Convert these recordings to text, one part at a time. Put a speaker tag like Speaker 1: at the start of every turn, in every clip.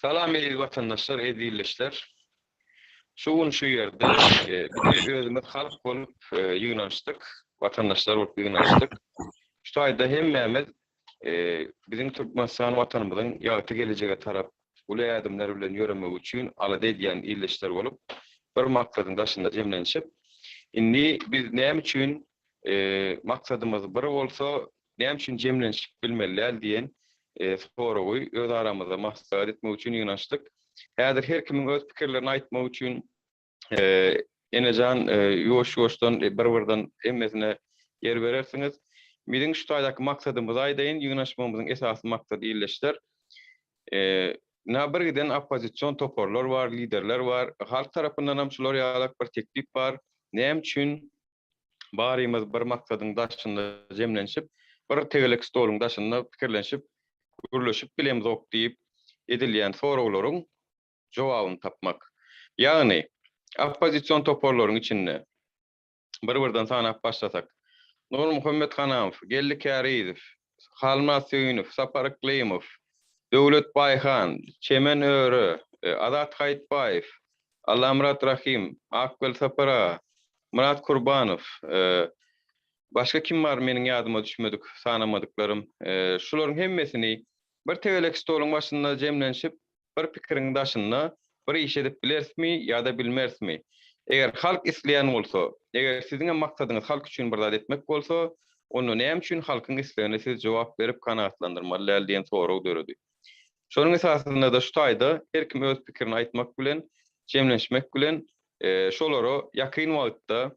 Speaker 1: Salam eziz watandaşlar, eziz ildeşler. Şu gün şu ýerde biz özümiz halk bolup ýygnanyşdyk, watandaşlar bolup ýygnanyşdyk. Şu taýda hemmämiz biziň Türkmenistan watanymyzyň ýagty gelejege tarap uly ädimler bilen ýöremegi üçin alada edýän ildeşler bolup, bir maksadyň daşynda jemlenişip, indi biz näme üçin maksadymyz bir bolsa, näme üçin jemlenişip bilmeli däl diýen soragy öz aramyzda maslahat etmek üçin ýygnanyşdyk. Häzir her kimiň öz pikirlerini aýtmagy üçin Enejan ýuwaş-ýuwaşdan bir-birden hemmesine ýer berersiňiz. Biziň şu taýdaky maksadymyzy aýdaýyn, ýygnanyşmagymyzyň esasy maksady ildeşler. Ynha bir giden oppozision toparlar bar, liderler bar. Halk tarapyndanam şular ýalak bir teklip bar. Näme üçin barymyz bir maksadyň daşynda jemlenişip, bir tegelek stoluň daşynda pikirlenişip, gürleşip bilemzok diýip edilýän soraglaryň jogabyny tapmak. Ýagny, oppozision toparlaryň içinde bir-birden sanap başlasak, Nurmuhammet Hanamow, Geldi Kärizow, Halmyrat Söýünow, Sapar Yklymow, Döwlet Baýhan, Çemen Öre, Azat Haýytbaýew, Allamyrat Rahym, Akbel Sapar aga, Myrat Kurbanow, başga kim bar meniň ýadyma düşmedik, sanamadyklarym. Şularyň hemmesini bir tegelek stoluň başynda jemlenişip, bir pikiriň daşynda bir iş edip bilerismi ýa-da bilmerismi? Eger halk isleýän bolsa, eger siziňem maksadyňyz halk üçin bir zat etmek bolsa, onda näme üçin halkyň islegine siz jogap berip kanagatlandyrmaly däl diýen sorag döredi. Şonuň esasynda-da şu taýda her kim öz pikirini aýtmak bilen, jemlenişmek bilen şolara ýakyn wagtda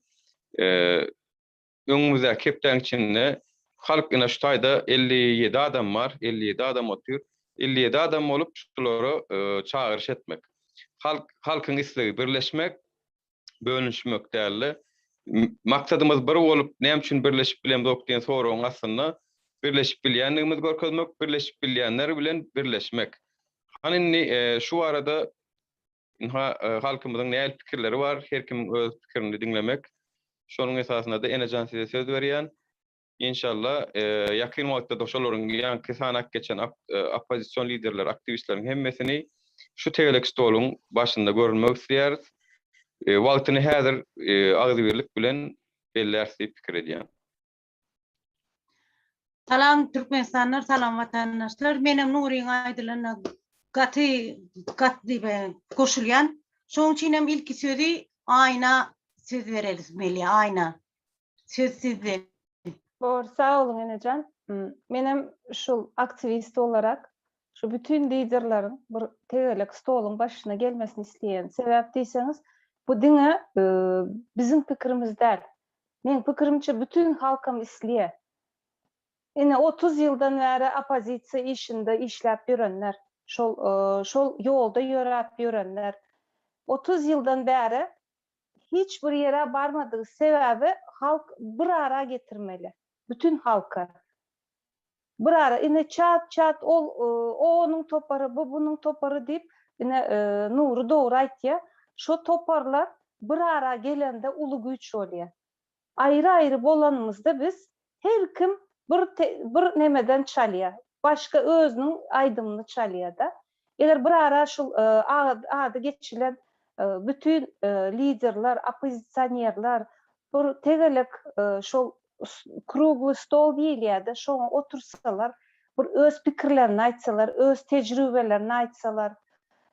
Speaker 1: Öňümizdäki hepdäň içinde halk ine şu taýda 57 adam bar, 57 adam otyr. 57 adam bolup şulara çagyryş etmek. Halk halkyň islegi birleşmek, bölünişmek dälde. Maksadymyz bir bolup näme üçin birleşip bilemzok diýen soragyň astynda birleşip bilýändigimizi görkezmek, birleşip bilýänler bilen birleşmek. Hany indi şu barada Ynha, halkymyzyň nähili pikirleri bar, her kimiň öz pikirini diňlemek. Şonuň esasynda-da Enejan size söz berýän. Inşallah, ýakyn wagtda-da şolaryň ýaňky sanap geçen oppozision liderler, aktiwistleriň hemmesini şu tegelek stoluň başynda görünmek isleýäris. Wagtyny häzir agzybirlik bilen belläris diýip pikir edýän.
Speaker 2: Salam Türkmenistanlar, salam watandaşlar. Menem Nuryň aýdylanyna gaty gaty goşulýan. Şonuň üçin hem ilki sözi Aýna söz bereris Melýa Aýna. Söz sizde.
Speaker 3: Bor, sag boluň enejan. Menem şul aktiwist olarak şu bütün liderleriň bir tegelek stoluň başyna gelmesini isleýän. Sebäp diýseňiz, bu diňe biziň pikirimiz däl. Meň pikirimçe bütin halkam isleýär. Ine 30 ýyldan bäri oppozisiýa işinde işläp ýörenler, şol şol ýolda ýöräp ýörenler 30 ýyldan bäri hiç bir ýere barmadyk sebäbi halk bir ara getirmeli bütin halky. Bir ara ine çat çat ol o onuň topary bu bunuň topary diýip ine Nury dogry aýtýa şo toparlar bir ara gelende uly güýç bolýa. Aýry aýry bolanymyzda biz her kim bir bir nemeden çalýa başga özüniň aýdymyny çalýada. Eger bir ara şul ady geçilen bütin liderler oppozisionerler bir tegelek şol krugly stol diýilýär-de, şoňa otursalar, bir öz pikirlerini aýtsalar, öz tejribelerini aýtsalar,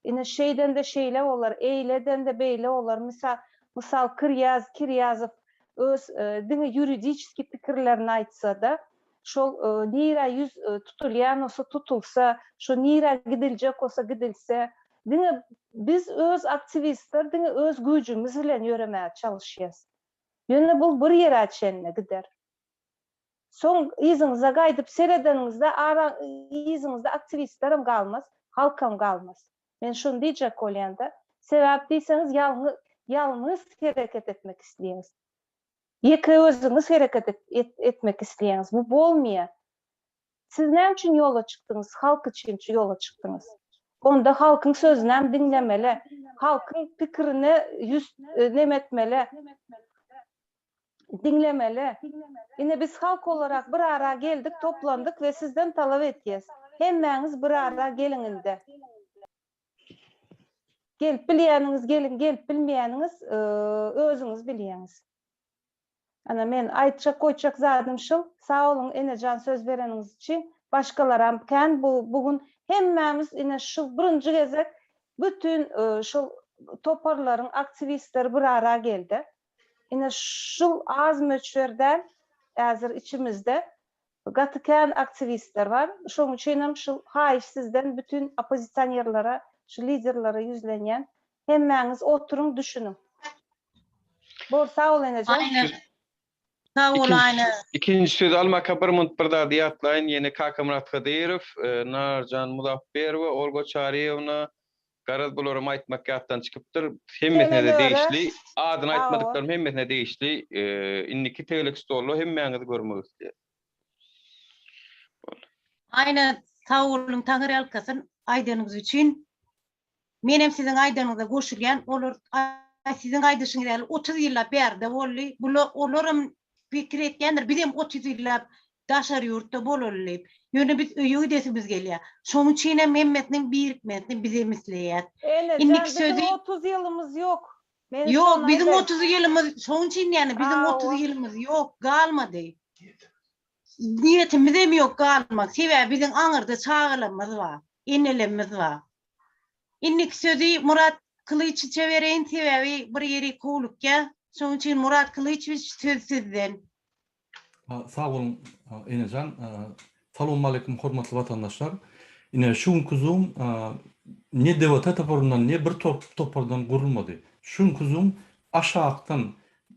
Speaker 3: ine, şeýdende şeýle bolar, eýle edende beýle bolar, mysal, mysal, Kyrýaz, Kirýazow öz diňe ýuridiçeskiý pikirlerini aýtsa-da, şol nirä ýüz tutulýan bolsa tutulsa, şo nirä gidiljek bolsa gidilse, diňe biz öz aktiwistler diňe öz güýjümiz bilen ýöremäge çalyşýas. Ýöne bul bir ýere çenli gider. Soň yzyňyza gaýdyp seredeniňizde ara yzyňyzda aktiwistlerem galmaz, halkam galmaz. Men şuny diýjek bolýanda. Sebäp diýseňiz ýalňy ýalňyz hereket etmek isleýäňiz. Ýeke özüňiz hereket etmek isleýäňiz. Bu bolmaýar. Siz näme üçin ýola çykdyňyz? Halk üçin ýola çykdyňyz. Onda halkyň sözünem diňlemeli. Halkyň pikirine ýüz neme etmeli. Diňlemeli. Ine biz halk olarak bir ara geldik, toplandyk we sizden talap etýäs. Hemmäňiz bir ara geliň indi. Gelip bilýäniňiz geliň, gelip bilmeýäniňiz özüňiz bilýäňiz. Ana men aýtjak goýjak zadym şul. Sag boluň Enejan söz bereniňiz üçin. Başgalaram kän bu bu gün hemmämiz ine şu birinji gezek bütin şul toparlaryň aktiwistleri bir ara geldi. Ine şul az möçber däl häzir içimizde gaty kän aktiwistler bar. Şoň üçinem şul haýyş sizden bütin oppozisionerlere şu liderlere ýüzlenýän hemmäňiz oturyň düşüniň. Bor sag bol enejan.
Speaker 2: Aýna. Sag bol Aýna.
Speaker 1: Ikinji sözi almaka bir munt bir zady ýatlaýyn ýene Kakamyrat Hydyrow, Narjan Muzapberowa, Olga Çaryýewna garaz bularam aýtmak ýatdan çykypdyr. Hemmesine-de degişli. Adyny aýtmadyklarym hemmesine degişli. Indiki tegelek stolda hemmäňizi görmek isleýäs.
Speaker 2: Boldy. Aýna sag boluň Taňyrýalkasyn aýdanyňyz üçin. Menem siziň aýdanyňyza goşulýan, olar siziň aýdyşyňyz ýaly 30 ýyllap bärde boldy. Bular olaram pikir etýändir, bizem 30 ýyllap daşary ýurtda bolaly diýip. Ýöne biz öýe gidesimiz gelýär. Şonuň üçin hem hemmesiniň birikmesini bizem isleýäs.
Speaker 3: Enejan,
Speaker 2: Indiki
Speaker 3: biziň
Speaker 2: sözi
Speaker 3: 30 ýylymyz ýok. Men
Speaker 2: Ýok,
Speaker 3: şony
Speaker 2: biziň
Speaker 3: aýdaýyn.
Speaker 2: 30 ýylymyz, şonuň üçin ýani biziň
Speaker 3: Hawa.
Speaker 2: 30 ýylymyz ýok, galmady. Niýetimizem ýok galmak. Sebäbi biziň aňyrda çagalarymyz bar, enelerimiz bar. Indiki sözi Murat Kylyçiçe bereýin, sebäbi bir ýeri howlukýar. Şonuň üçin Murat Kylyçewiç söz sizden.
Speaker 4: Sag boluň Enejan. Salowmaleýkim hormatly watandaşlar. Ine şu günki zoom ne DWT toparyndan ne bir topardan gurulmady. Şu günki zoom aşakdan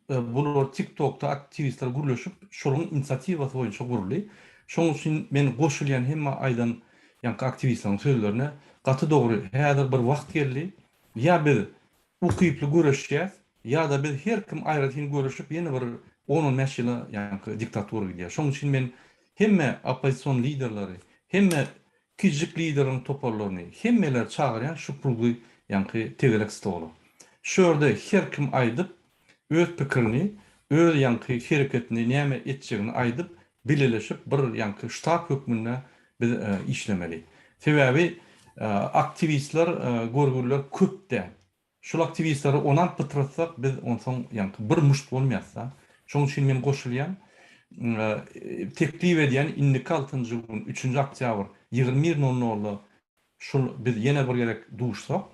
Speaker 4: bular TikTokda aktiwistler gürleşip şolaryň inisiatiwasy boýunça guruldy. Şonuň üçin men goşulýan hemme aýdan ýaňky aktiwistleriň sözlerine gaty dogry häzir bir wagt geldi ýa biz ukyply göreşýäs ýa-da biz her kim aýratyn göreşip ýene bir on-on bäş ýyla ýaňky diktatura gidýär. Şonuň üçin men hemme oppozision liderleri hemme Kiçijik lideriň toparlaryny hemmeleri çagyrýan şu krugly ýaňky tegelek stola. Şu ýerde her kim aýdyp öz pikirini, öz ýaňky hereketini näme etjegini aýdyp bileleşip bir ýaňky ştab hökmünde biz işlemeli. Sebäbi aktiwistler görgüliler köp däl. Şul aktiwistleri onam pytratsak biz onsoň ýaňky bir muşt bolmaýasda. Şoň üçin men goşulýan. Teklip edýän indiki altynjy gün üçünji oktýabr 21 nol nolda şul biz ýene bir gezek duşsak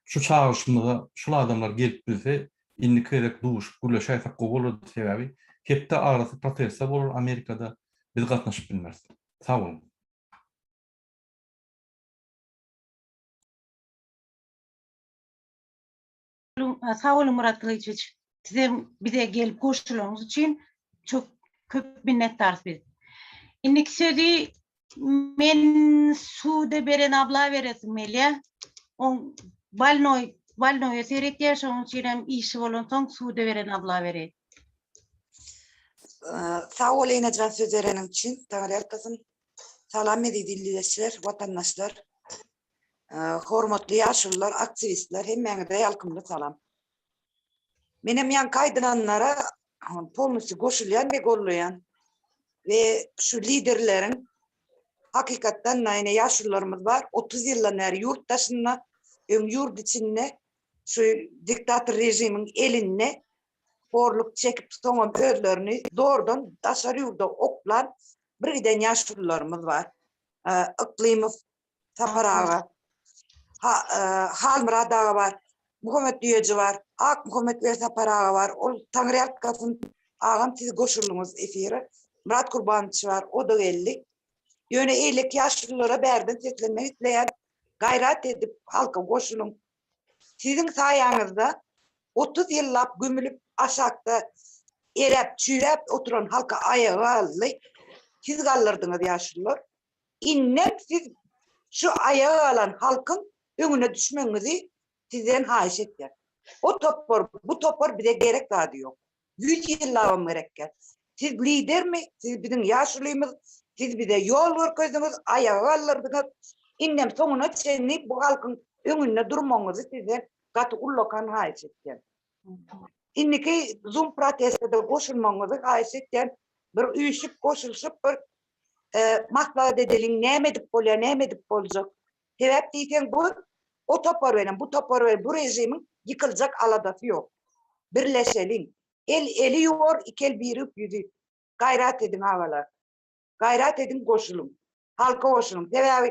Speaker 4: şu çagyryşymyza şul adamlar gelip bilse indiki gezek duşup gürleşäýsek gowy bolardy sebäbi hepde arasy protestler bolar Amerikada biz gatnaşyp bilmeris. Sag boluň.
Speaker 2: Sag boluň Murat Gylyçewiç. Sizem bize gelip goşulanyňyz üçin çok köp minnetdarys biz. Indiki sözi men suda beren abla beresim gelýär. Oň balnoý balnoýa seretýär, şonuň üçin hem işi bolansoň suda beren abla bereýin.
Speaker 5: Sag bol Enejan söz bereniň üçin. Taňryýalkasyn. Salam eziz ildeşler, watandaşlar. Hormatly ýaşulular, aktiwistler, hemmäňize ýalkymly salam. Menem ýaňky aýdylanlara polnusty goşulýan we gollaýan. We şu liderleriň hakykatdan-da ine ýaşulularymyz bar, 30 ýyldan bäri ýurt daşynda, öň ýurt içinde şu diktator režimiň elinde horluk çekip soňam özlerini zordan daşary ýurda oklan bir giden ýaşulularymyz bar. Yklymow Sapar aga, ha, e, Halmyrat aga bar, Muhammet Düýeji bar, Ak Muhammet Welsapar aga bar. Ol Taňryýalkasyn agam siz goşuldyňyz efire. Myrat Kurbanowiç bar, o-da geldi. Ýöne eýleki ýaşululara bärden seslenmek isleýän, gaýrat edip halka goşulyň. Siziň saýaňyzda 30 ýyllap gömülip aşakda eräp, çüýräp oturan halka aýaga galdy. Siz galdyrdyňyz ýaşulular. Indem siz şu aýaga galan halkyň öňüne düşmegiňizi sizden haýyş etýän. O topar, bu topar bize gerek zady ýok. Ýüz ýyllabam gerek däl. Siz lidermi? Siz biziň ýaşulymyz. Siz bize ýol görkezdiňiz, aýaga galdyrdyňyz. Indem soňuna çenli bu halkyň öňünde durmagyňyzy sizden gaty ullakan haýyş etýän. Indiki Zoom proteste-de goşulmagyňyzy haýyş etýän. Bir üýşüp, goşulyşyp bir maslahat edeliň, näme edip bolýar, näme edip boljak. Sebäp diýseň bu. O topar bilen, bu topar bilen bu režimiň ýykyljak aladasy ýok. Birleşeliň. El eli ýuwar, iki el birigip ýüzi. Gaýrat ediň agalar. Gaýrat ediň goşulyň. Halka goşulyň. Sebäbi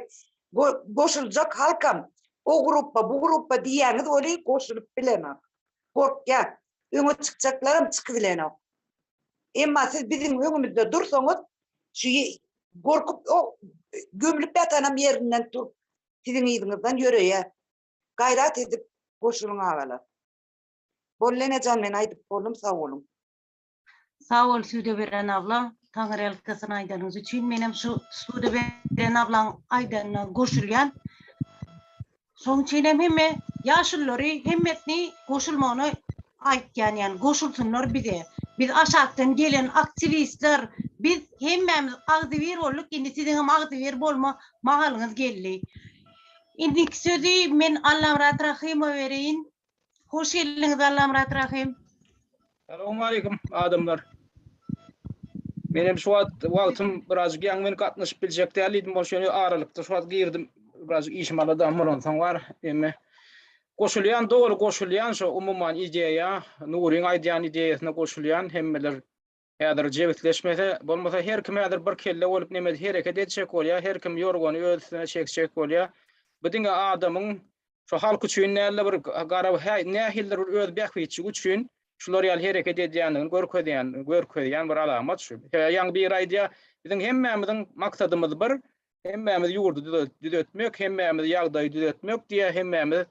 Speaker 5: goşuljak halkam o grupba, bu grupba diýýäňiz weli goşulyp bilenok. Gorkýar. Öňe çykjaklaram çykybilenok. Emma siz biziň öňümizde dursaňyz, şu gorkup o gömlüp ýatanam ýerinden turup siziň yzyňyzdan ýöreýär. Gaýrat edip goşulyň agalar. Boldy enejan men aýdyp boldum sag boluň.
Speaker 2: Sag bol Südeberen abla, Taňryýalkasyn aýdanyňyz üçin. Menem şu Südeberen ablaň aýdanyna goşulýan. Şoň üçin hem hemme ýaşululary hemmesini goşulmagyny aýtýan ýani goşulsynlar bize. Biz aşakdan gelen aktiwistler biz hemmämiz agzybir bolduk indi siziňem agzybir bolma mahalyňyz geldi. Indiki sözi men Allamyrat Rahymowa bereýin. Hoş geldiňiz Allamyrat Rahym.
Speaker 6: Salowmaleýkim adamlar. Men hem şu wagt wagtym birazjyk ýaňy men gatnaşyp biljek däl diýdim, boş ýöne aralykda şu wagt girdim. Birazjyk işim aladam bolansoň bar. Emme goşulýan, doly goşulýan şu umuman ideýa, Nuryň aýdýan ideýasyna goşulýan hemmeler Häzir jebisleşmese, bolmasa her kim häzir bir kelle bolup neme hereket etjek bolýar, her kim ýorgany öz üstüne çekjek bolýar. Bu diňe adamyň şu halk üçin däl-de bir gara nähilidir bir öz bähbitjigi üçin şular ýaly hereket edýändigini görkezýän görkezýän bir alamat şu. Sebäbi ýaňy biri aýdýar, biziň hemmämiziň maksadymyz bir, hemmämiz ýurdy düzetmek, hemmämiz ýagdaýy düzetmek diýýär, hemmämiz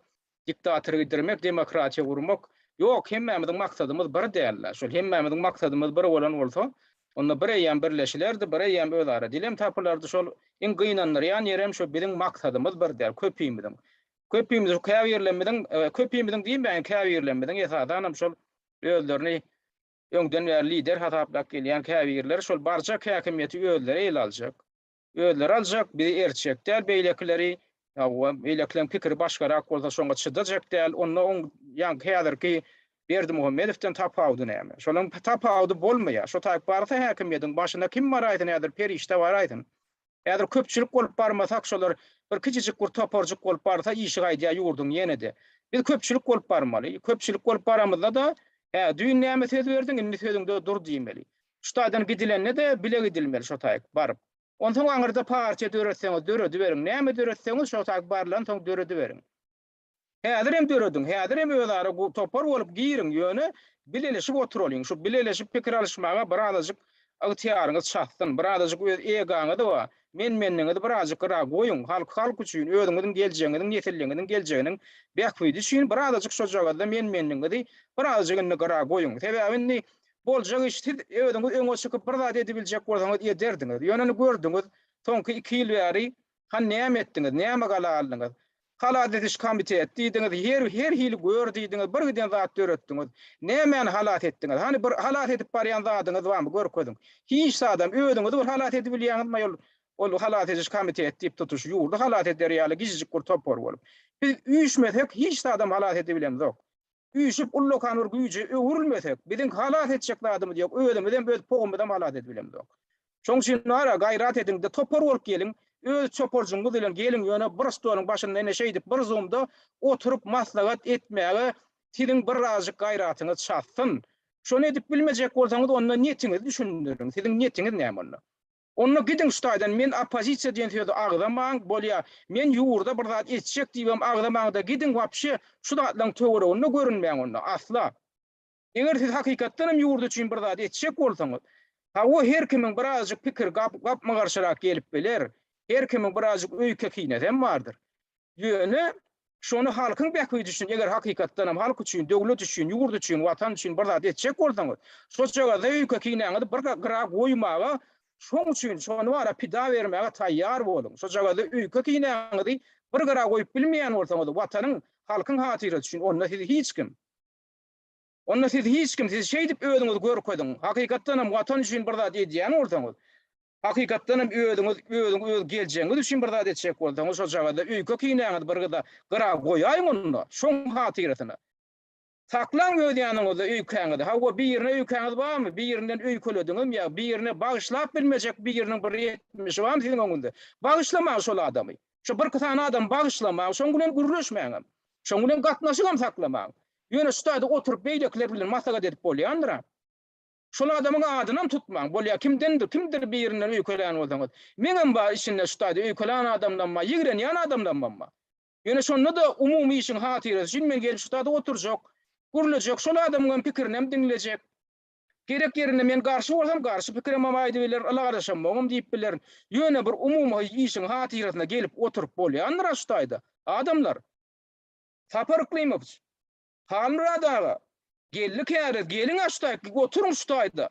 Speaker 6: Diktatory gidirmek, demokratiýa gurmak. Ýok, hemmämiziň maksadymyz bir däl-de. Şol hemmämiziň maksadymyz bir bolan bolsa, onda bir eýýäm birleşilerdi, bir eýýäm özara dilem tapylardy. Şol iň gynandyrýan ýerem şo biziň maksadymyz bir däl, köpimiziň. Köpimiz, şu käbirlerimiziň, köpimiziň diýmäýin, käbirlerimiziň esasanam şol özlerini öňden bäri lider hasaplap gelýän käbirleri şol barjak häkimiýeti özleri ele aljak. Özleri aljak, bizi ertjek däl beýlekileri, hawa, beýlekileriň pikiri başgarak bolsa şoňa çydajak däl, onda oň ýaňky häzirki Berdimuhamedowdan tapawudy näme? Şolaň tapawudy bolmaýar. Şo taýyp barsa häkimiýetiň başyna kim baraýsyn häzir perişde baraýsyn. Häzir köpçülik bolup barmasak şolar bir kiçijik bir toparjyk bolup barsa işi gaýdýar ýurduň ýene-de. Biz köpçülik bolup barmaly. Köpçülik bolup baramyzda-da, hä, düýn näme söz berdiň, indi sözüňde dur diýmeli. Şu taýdan gidilende-de bile gidilmeli şo taýyk baryp. Onsoň aňyrda partiýa döretseňiz dörediberiň, näme döretseňiz şo taýyk barylansoň dörediberiň. Häzirem dörediň, häzirem özara topar bolup giriň, ýöne bileleşip oturalyň. Şu bileleşip pikir alyşmaga birazajyk ygtyýaryňyz çatsyn, birazajyk öz egaňyzy we men-menligiňizi birazajyk gyra goýuň. Halk halk üçin, özüňiziň geljegiňiziň, nesilliňiziň geljeginiň bähbidi üçin birazajyk şojagazda men-menligiňizi birazajyk indi gyra goýuň. Sebäbi indi Boljak iş siz özüňiz öňe çykyp bir zat edibiljek bolsaňyz ederdiňiz. Ýöne indi gördüňiz, soňky iki ýyl bäri hany näme etdiňiz, näme gala aldyňyz? Halas ediş komitet diýdiňiz, her her hili gör diýdiňiz, bir giden zat döretdiňiz. Nämäni halas etdiňiz? Hany bir halas edip barýan zadyňyz barmy, görkeziň. Hiç zadam, özüňizi bir halas edibilýäňizmi ol ol halas ediş komitet diýip tutuş ýurdy halas eder ýaly kiçijik bir topar bolup. Biz üýşmesek hiç zadam halas edibilemzok. Üýşüp ullakan bir güýje öwrülmesek, biziň halas etjek zadymyz ýok, özümizem, öz pogumyzam halas edibilemzok. Şoň üçin nara, gaýrat ediň-de, topar bolup geliň, öz toparjygyňyz bilen geliň, ýöne bir stoluň başynda ine şeýdip bir zumda oturyp maslahat etmäge siziň birazjyk gaýratyňyz çatsyn. Şony edip bilmejek bolsaňyz, onda niýetiňizi düşündiriň, siziň niýetiňiz näme onda? Onda gidiň şu taýdan men oppozisiýa diýen sözi agzamaň bolýa men ýurda bir zat etjek diýibem agzamaňda gidiň wapşe şu zatlaň töwereginde görünmäň onda asla. Eger siz hakykatdan hem ýurt üçin bir zat etjek bolsaňyz hawa her kimiň birazjyk pikiri gapma-garşyrak gelip biler her kimiň birazjyk öýke-kinesem bardyr. Ýöne şony halkyň bähbidi üçin, eger hakykatdanam halk üçin, döwlet üçin, ýurt üçin, Watan üçin bir zat etjek bolsaňyz, şojagazda öýke-kinäňizi bir gyra goýmaga, şoň üçin şony bara pida bermäge taýýar boluň. Şojagazda öýke-kinäňizi bir gyra goýup bilmeýän bolsaňyz, Watanyň, halkyň hatyrasy üçin, onda sizi hiç kim. Onda siz hiç kim, siz şeýdip özüňizi görkeziň. Hakykatdanam Watan üçin bir zat edýän bolsaňyz, Hakykatdan hem özüňiz özüň öz geljegiňiz üçin bir zat etjek bolsaňyz şojagazda öýke kinäňizi bir gyza gyra goýaýyň onda şoň hatyrasyna. Saklaň öz ýanyňyzda öýkäňizi. Hawa birine öýkäňiz barmy? Birinden öýkelediňizmi ýa birine bagyşlap bilmejek biriniň bir etmişi barmy siziň öňüňizde? Bagyşlamaň şol adamy. Şu birki sany adamy bagyşlamaň, şoň bilen gürleşmäňem. Şoň bilen gatnaşygam saklamaň. Ýöne şu taýda oturyp beýlekiler bilen maslahat edip bolýandyr-a. Şol adamyň adynam tutmaň. Bolýa kimdendir, kimdir birinden öýkelän bolsaňyz. Meňem bar içinde şu taýda öýkelän adamlam bar, ýigrenýän adamlamam bar. Ýöne şonda-da umumy işiň hatyrasy üçin men gelip şu taýda oturjak, gürlejek, şol adamyňam pikirinem diňlejek. Gerek ýerinde men garşy bolsam, garşy pikiremem aýdybilerin, ylalaşamogam diýip bilerin. Ýöne bir umumy işiň hatyrasyna gelip oturyp bolýandyr-a şu taýda. Adamlar! Sapar Yklymowiç! Halmyrat aga! Geldi käriz, geliň-ä şu taýda, oturyň şu taýda.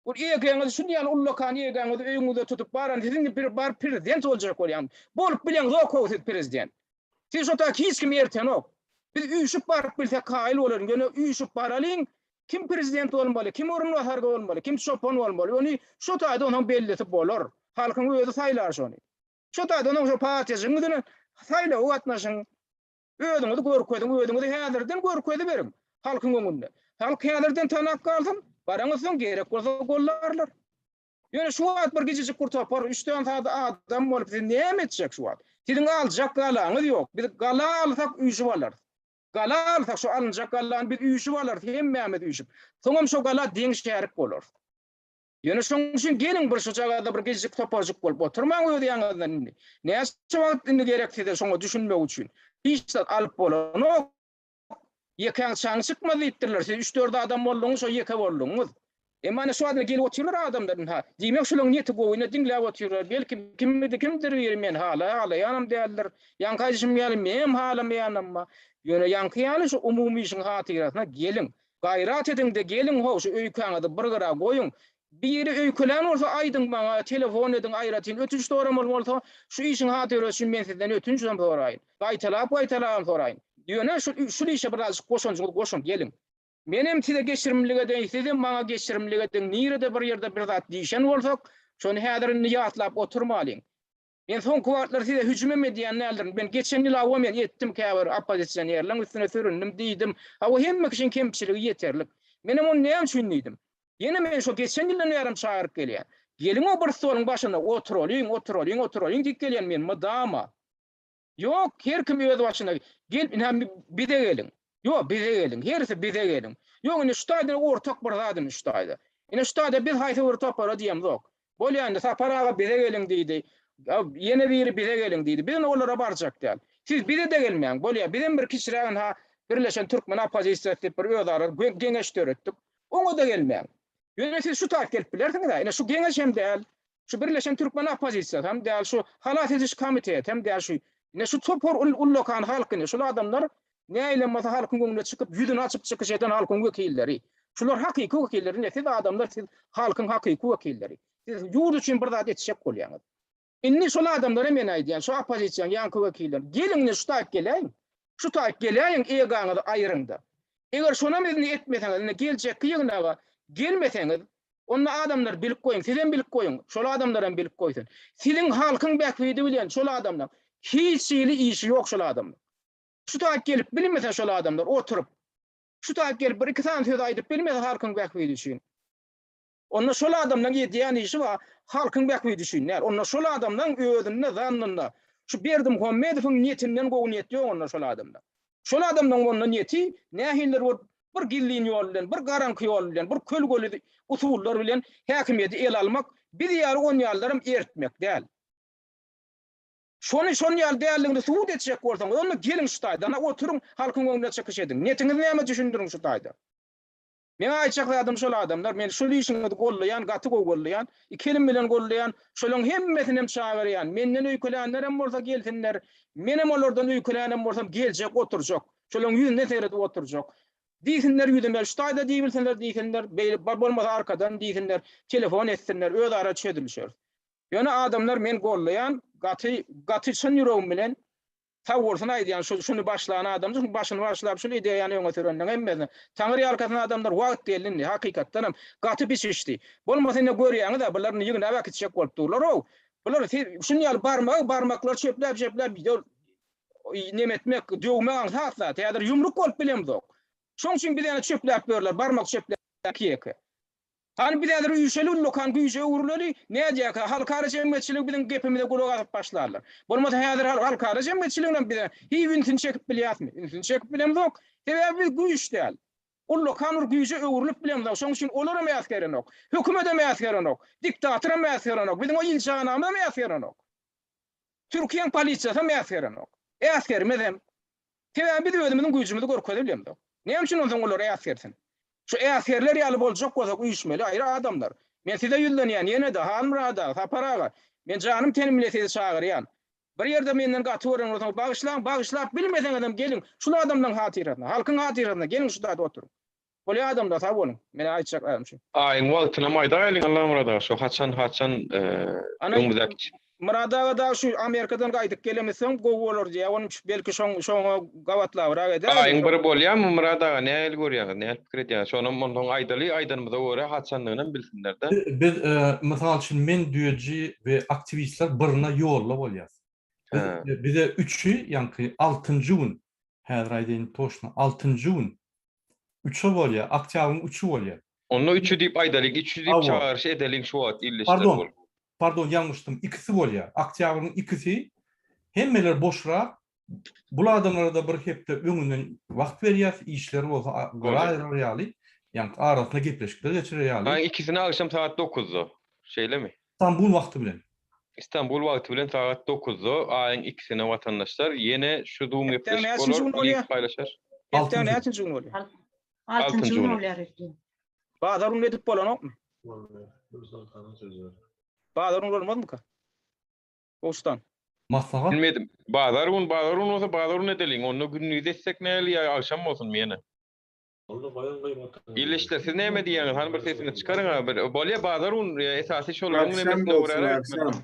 Speaker 6: Ol egeňizi şun ýaly ullakan egeňizi öýüňizde tutup baran siziň bir bar prezident boljak bolýan. Bolup bileňzok-ow siz prezident. Siz şo taýda hiç kim ertenok. Biz üýşüp baryp bilsek kaýyl bolaryn. Ýöne üýşüp baralyň, kim prezident bolmaly, kim orunbasar bolmaly, kim çopan bolmaly, ony şo taýda onuň bellisi bolar. Halkyň özi saýlar şony. Şo taýda onuň şo partiýajygyň bilen saýlawa gatnaşyň. Özüňizi görkeziň, özüňizi häzirden görkeziberiň halkyň öňünde. Halk häzirden tanap galsyn, baraňyzsoň gerek bolsa gollarlar. Ýöne şu wagt bir gijijik bir topar, üç-dört sany adam bolup siz näme etjek şu wagt? Siziň aljak galaňyz ýok. Biz gala alsak üýşüp alarys. Gala alsak şu alynjak galany biz üýşüp alarys, hemmämiz üýşüp. Soňam şo gala deň şärik bolarys. Ýöne şonuň üçin geliň bir şujagazda bir gijijik toparjyk bolup oturmaň öz ýanyňyzdan indi. Näçe wagt indi gerek size şoňa düşünmek üçin? Hiç zat alyp bolanok. Ýekäň çaňy çykmaz diýipdirler. Siz üç-dört adam bolduňyz, şo ýeke bolduňyz. Emma ine şu wagt gelip otyrlar adamlar ynha. Diýmek şolaryň niýeti gowy, ine diňläp otyrlar. Belki kimidi kimdir biri meni hala halaýanam däldir. Ýaňky aýdyşym ýaly menem halamaýanam bar. Ýöne ýaňky ýaly şu umumy işiň hatyrasyna geliň. Gaýrat ediň-de geliň how şu öýkäňizi bir gyra goýuň. Biri öýkelän bolsa aýdyň maňa, telefon ediň aýratyn ötünç soramaly bolsa, şu işiň hatyrasy üçin men sizden ötünçem soraýyn. Gaýtalap-gaýtalabam soraýyn. Ýöne şu şul işe birazjyk goşanjyňyzy goşuň, geliň. Menem size geçirimlilik edeýin, sizem maňa geçirimlilik ediň, nirede bir ýerde bir zat diýşen bolsak, şony häzir indi ýatlap oturmalyň. Men soňky wagtlar size hüjümem edýän däldirin. Men geçen ýyl hawa men etdim käbir oppozisionerleň üstüne süründim diýdim. Hawa hemme kişiň kemçiligi ýeterlik. Menem ony näme üçin diýdim. Ýene men şo geçen ýyldan bärem çagyryp gelýän. Geliň o bir stoluň başynda oturalyň, oturalyň, oturalyň diýip gelýän men mydama. Ýok, her kim öz başyna gel, ine bize geliň. Ýok, bize geliň, hersi bize geliň. Ýok, indi şu taýda ortak bir zat indi şu taýda. Ine şu taýda biz haýsy bir topara diýemzok. Bolýa indi Sapar aga bize geliň diýdi. Ýene biri bize geliň diýdi. Biz indi olara barjak däl. Siz bize-de gelmäň. Bolýa, bizem bir kiçiräk ynha Birleşen Türkmen oppozisiýasy diýip bir özara geňeş döretdik. Oňa-da gelmäň. Ýöne siz şu taýt gelip bilersiňiz-ä. Ine şu geňeş hem däl, şu Birleşen Türkmen oppozisiýasy hem däl, şu Halas ediş komiteti hem däl, şu ine şu topar ullakan halk ine şul adamlar näilem bolsa halkyň öňüne çykyp ýüzüni açyp çykyş eden halkyň wekilleri. Şular hakyky wekiller. Ine siz adamlar siz halkyň hakyky wekilleri. Siz ýurt üçin bir zat etjek bolýaňyz. Indi şol adamlara men aýdýan, şu oppozisiýanyň ýaňky wekilleri, geliň indi şu taýyp geläýiň. Şu taýyp geläýiň, egaňyzy aýyryň-da. Eger şonam indi etmeseňiz, indi geljekki ýygnaga gelmeseňiz, onda adamlar bilip goýuň, sizem bilip goýuň, şol adamlar hem bilip goýsun. Siziň halkyň bähbidi bilen şol adamlaň hiç hili işi ýok şol adamlaň. Şu taýyp gelip bilmese şol adamlar oturyp, şu taýyp gelip bir-iki sany söz aýdyp bilmese halkyň bähbidi üçin, Onda şol adamlaň edýän işi bar, halkyň bähbidi üçin däl. Onda şol adamlaň özünde, zannynda şu Berdimuhamedowyň niýetinden gowy niýet ýok onda şol adamda. Şol adamlaň onda niýeti nähilidir bir bir gizlin ýol bilen, bir garaňky ýol bilen, bir kölgeli usullar bilen häkimiýeti ele almak, biz ýaly on ýalylaram eritmek däl. Şony şon ýaly däldigini subut etjek bolsaňyz, onda geliň şu taýda, ana oturyň, halkyň öňünde çykyş ediň. Niýetiňiz näme düşündiriň şu taýda. Meň aýtjak zadym şol adamlar, men şul işiňizi gollaýan, gaty gowy gollaýan, iki elim bilen gollaýan, şolaň hemmesinem çagyrýan, menden öýkelänlerem bolsa gelsinler, menem olardan öýkelänem bolsam geljek oturjak, şolaň ýüzüne seredip oturjak. Diýsinler ýüzüme, şu taýda diýibilseler diýsinler, beýle bolmasa arkadan diýsinler, telefon etsinler, özara çözülişeris. Ýöne adamlar men gollaýan, gaty, gaty çyn ýüregim bilen Sag bolsun aýdýan şu şuny başlan adam şuň başyny başlap şul ideýany öňe sürenleň hemmesine Taňry ýalkasyn adamlar wagt geldi indi hakykatdanam gaty bişişdi bolmasa indi görýäňiz-ä bular indi ýygnap äkitjek bolup durlar how bular şun ýaly barmagy barmaklary çöpläp çöpläp neme etmek döwmek aňsat zat häzir ýumruk bolup bilemzok şoň üçin biz ýene çöpläp ýörler barmak çöpläp ýeke. Hany biz häzir üýşeli ullakan güýje öwrüleli, nädýärkä halkara jemgyýetçiligi biziň gepimize gulak asyp başlarlar. Bolmasa häzir halkara jemgyýetçiliginem bize hiý ünsüni çekip bilýäsmi? Ünsüni çekip bilemzok. Sebäbi biz güýç däl. Ullakan bir güýje öwrülip bilemzok. Şonuň üçin olaram äsgerenok. Hökümetem äsgerenok. Diktatoram äsgerenok. Biziň o ilçihanamyzam äsgerenok. Türkiýäň polisiýasam äsgerenok. Äsgermezem. Sebäbi biz özümiziň güýjümizi görkezip bilemzok. Näme üçin onsoň olar äsgersin? Şu äsgerler ýaly boljak bolsak üýşmeli aýry adamlar. Men size ýüzlenýän ýene-de Halmyrat aga, Sapar aga, men janym tenim bile sizi çagyrýan. Bir ýerde menden gaty gören bolsaňyz bagyşlaň, bagyşlap bilmeseňizem geliň şul adamlaň hatyrasyna, halkyň hatyrasyna geliň şu taýda oturyň. Bolýa adamlar sag boluň. Meniň aýtjaklarym şu.
Speaker 1: Aýyň wagtynam aýdaýalyň Allamyrat aga şo haçan haçan öňümizdäki.
Speaker 6: Myrat aga dagy şu Amerikadan gaýdyp gelemizsoň gowy bolar diýýär onuň belki şoň şoňa gabatlabrak eder.
Speaker 1: Aýyň biri bolýamy Myrat aga nähili görýäňiz nähili pikir edýäňiz şonam onsoň aýdaly aýdanymyza görä haçandygynam bilsinlerde.
Speaker 4: Biz mysal üçin men düýeji we aktiwistler birine ýolda bolýas. Biz bize üçi ýaňky altynjy gün häzir aýdaýyn toçno altynjy gün üçe bolýar oktýabryň üçi bolýar.
Speaker 1: Onda üçi diýip aýdalyň üçi diýip çagyryş edeliň şu wagt ildeşler
Speaker 4: Pardon bolup. pardon ýalňyşdym ikisi bolýar oktýabryň ikisi hemmeler boşrak bul adamlara-da bir hepde öňünden wagt berýäs işleri bolsa gyra aýyrar ýaly ýaňky arasynda gepleşikler geçirer ýaly.
Speaker 1: Aýyň ikisini agşam sagat dokuzda şeýlemi?
Speaker 4: Stambul wagty bilen.
Speaker 1: Istanbul wagty bilen sagat dokuzda aýyň ikisine watandaşlar ýene şu zoom gepleşik bolar, link paýlaşar.
Speaker 6: Hepdäň näçinji güni bolýar?
Speaker 2: Altynjy gün bolýar ertir.
Speaker 6: Bazar güni edip bolanokmy? Bazar güni bolmazmyka? Gowşudan.
Speaker 4: Maslahat.
Speaker 1: Bilmedim. Bazar gün, bazar gün bolsa bazar gün edeliň. Onda gündiz etsek näli ýa agşam bolsunmy ýene? Ildeşler siz näme diýýäňiz hany bir sesiňizi çykaryň-a bir bolýa bazar gün esasy şolaryň nemesine görä
Speaker 2: etmeli.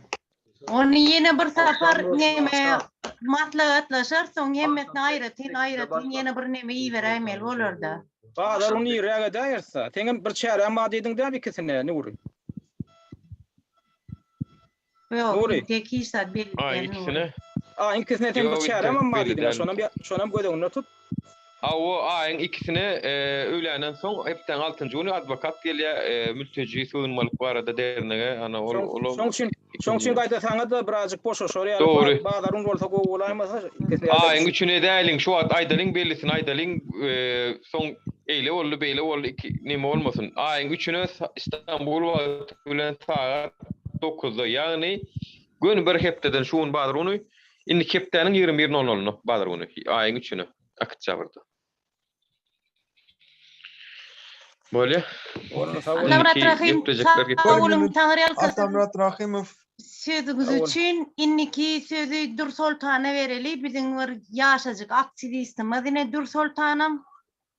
Speaker 2: Ony ýene bir sapar neme maslahatlaşar soň hemmesini aýratyn aýratyn ýene bir neme iberäýmeli bolarda.
Speaker 6: Bazar gün irräk edäýeris-dä. Seňem bir çäräň bar diýdiň-dä ikisine Nury.
Speaker 2: Ýok, Nury. tek hiç zat belli
Speaker 1: Aýyň däl, ikisine.
Speaker 6: Nury. Aýyň ikisine sen bir
Speaker 1: Ýok,
Speaker 6: çäräm
Speaker 1: entek
Speaker 6: bar
Speaker 1: belli
Speaker 6: diýdiň-ä,
Speaker 1: däl.
Speaker 6: şonam şonam göz öňünde tut.
Speaker 1: Hawa, aýyň ikisine öýländen soň, hepdäň altynjy güni adwokat gelýär, mülteji sygynmalyk barada dernege, ana ol
Speaker 6: Şoň
Speaker 1: olam
Speaker 6: şoň üçin şoň üçin gaýta saňa-da birazjyk boşaşar ýaly,
Speaker 1: Dogry.
Speaker 6: ba bazaryň bolsa gowy bolaýmasa, ikisini ýa-da
Speaker 1: Aýyň üçüni edäýeliň, şu wagt aýdalyň, bellisini aýdalyň, soň eýle boldy, beýle boldy, iki neme bolmasyn. Aýyň üçüne Istanbul wagty bilen sagat dokuzda, ýagny göni bir hepdeden şu gün bazar güni, indiki hepdäniň 21 nol noluna bazar güni, aýyň üçüne, oktýabrda. Bolýa.
Speaker 2: Atamyrat Rahym, sag boluň, Taňryýalkasyn.
Speaker 7: Atamyrat Rahymow.
Speaker 2: Sözüňiz üçin indiki sözi Dürsoltana bereli, biziň bir ýaşajyk aktiwistimiz ine Dürsoltanam,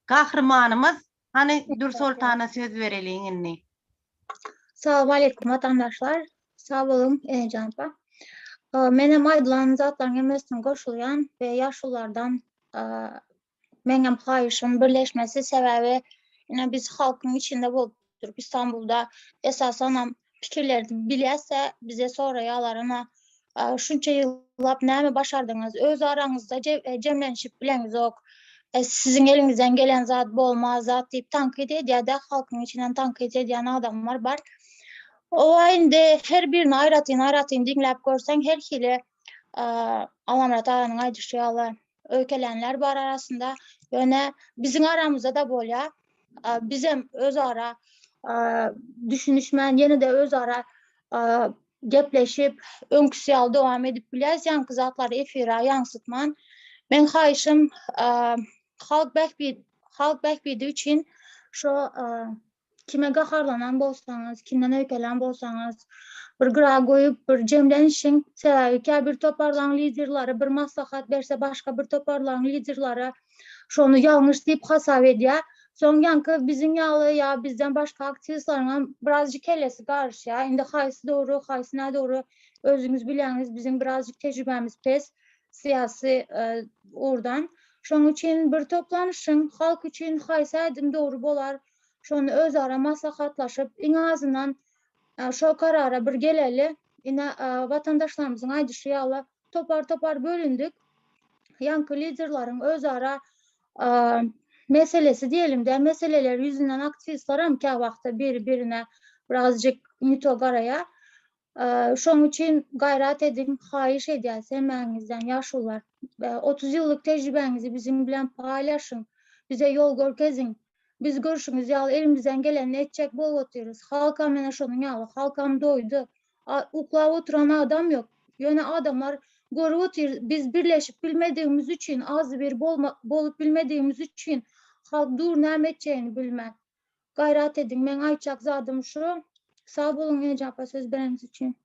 Speaker 2: gahrymanymyz. Hany Dürsoltana söz bereliň indi.
Speaker 8: Salowmaleýkum watandaşlar. Sag boluň Enejan apa. Menem aýdylan zatlaryň hemmesine goşulýan we ýaşululardan meňem haýyşym birleşmesi sebäbi ine biz halkyň içinde bolup durup Istanbulda esasanam pikirlerini bilýäs-de bize soraýarlar ina şunça ýyllap näme başardyňyz öz araňyzda jemlenişip bileňizok siziň eliňizden gelen zat bolmaz zat diýip tankyt edýär-de halkyň içinden tankyt edýän adamlar bar. Owa indi her birini aýratyn aýratyn diňläp görseň her hili Alamyrat aganyň aýdyşy ýaly öýkelänler bar arasynda. Ýöne biziň aramyzda-da bolýar. Bizem özara düşünişmän ýene-de özara gepleşip, öňküsi ýaly dowam edip bilýäris, ýaňky zatlary efire ýaňsytman. Meň haýyşym halk bähbit halk bähbidi üçin şo Kime gaharlanan bolsaňyz, kimden öýkelän bolsaňyz, bir gyra goýup, bir jemlenişiň. Sebäbi käbir toparlaryň liderleri bir maslahat berse, başga bir toparlaryň liderleri şony ýalňyş diýip hasap edýär. Soň ýaňky biziň ýaly ýa bizden başga aktiwistleriňem birazjyk kellesi garyşýar. Indi haýsy dogry, haýsy nädogry özüňiz bilýäňiz, biziň birazjyk tejribämiz pes syýasy ugurdan. Şonuň üçin bir toplanyşyň, halk üçin haýsy ädim dogry bolar, Şony özara maslahatlaşyp, iň azyndan şo karara bir geleli. Ine, watandaşlarymyzyň aýdyşy ýaly, topar-topar bölündik. Ýaňky liderleriň özara. meselesi diýelim dä, meseleler ýüzünden aktiwistler hem käwagtda biri-birine birazjyk ne to garaýar. Şoň üçin gaýrat ediň, haýyş edýäs hemmäňizden ýaşulular. 30 ýyllyk tejribäňizi biziň bilen paýlaşyň, bize ýol görkeziň. Biz görşüňiz ýaly elimizden gelenini etjek bolup otyrys. Halkam ene şonuň ýaly, halkam doýdy. Uklap oturan adam ýok. Ýöne adamlar görüp otyr, biz birleşip bilmedigimiz üçin, agzybir bolup bilmedigimiz üçin halk dur näme etjegini bilmän. Gaýrat ediň, meň aýtjak zadym şu. Sag boluň Eneje apa söz bereniňiz üçin.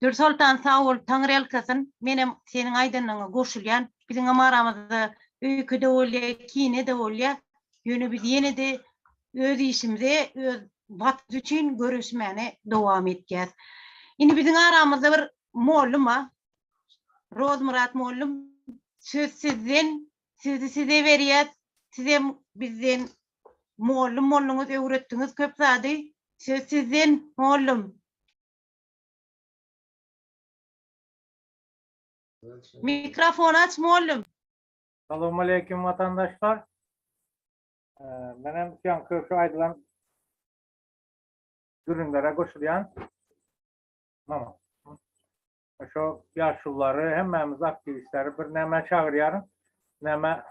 Speaker 2: Dürsoltan sag bol, Taňryýalkasyn. Menem seniň aýdanyňa goşulýan. Biziňem aramyzda öýke-de bolýar, kine-de bolýar. Ýöne biz ýene-de öz işimize, öz Watan üçin göreşmäne dowam etýäs. Indi biziň aramyzda bir mollum-a. Rozmyrat mollum, söz sizden, sözi size berýäs. Sizem bizden mollum bolduňyz, öwretdiňiz köp zady. Söz sizden, mollum. Mikrofon aç mollum.
Speaker 7: Salowmaleýkim watandaşlar. Menem ýaňky şu aýdylan gürrüňlere goşulýan. Mama. Şu ýaşululary hemmämiz aktiwistleri bir nämä çagyrýaryn. Nämä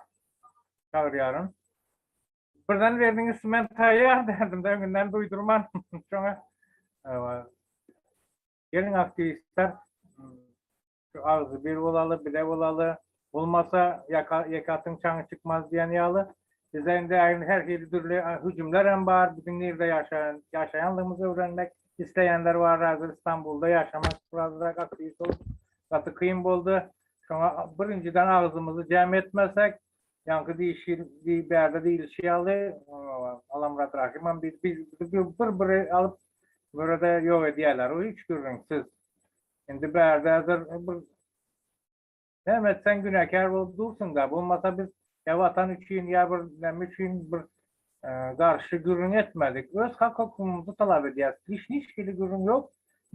Speaker 7: çagyrýaryn. Birden berdiňiz men taýýar derdim de öňünden duýdurman. Şoňa geliň aktiwistler şu agzy bir bolaly, bile bolaly. Bolmasa ýaka ýeke atyň çaňy çykmaz diýen ýaly. Bize indi her hili dürli hüjümler hem bar. Biziň nirde ýaşaýan ýaşaýanlygymyzy öwrenmek isleýänler bar. Häzir Istanbulda ýaşamak birazrak aktiwist bolup gaty kyn boldy. Şoňa birinjiden agzymyzy jem etmesek, Ýaňky diýişi, bärde diýilişi ýaly, Alamyrat Rahymam diýdi, biz bir-biri alyp mürede ýok edýärler, o hiç gürrüňsiz. Indi bärde häzir bir näme etseň günäkär bolup dursuň-da, bolmasa biz ýa Watan üçin, ýa bir näme üçin bir garşy gürrüň etmedik. Öz hak-hukugymyzy talap edýäris. Hiç hiç hili gürrüň ýok.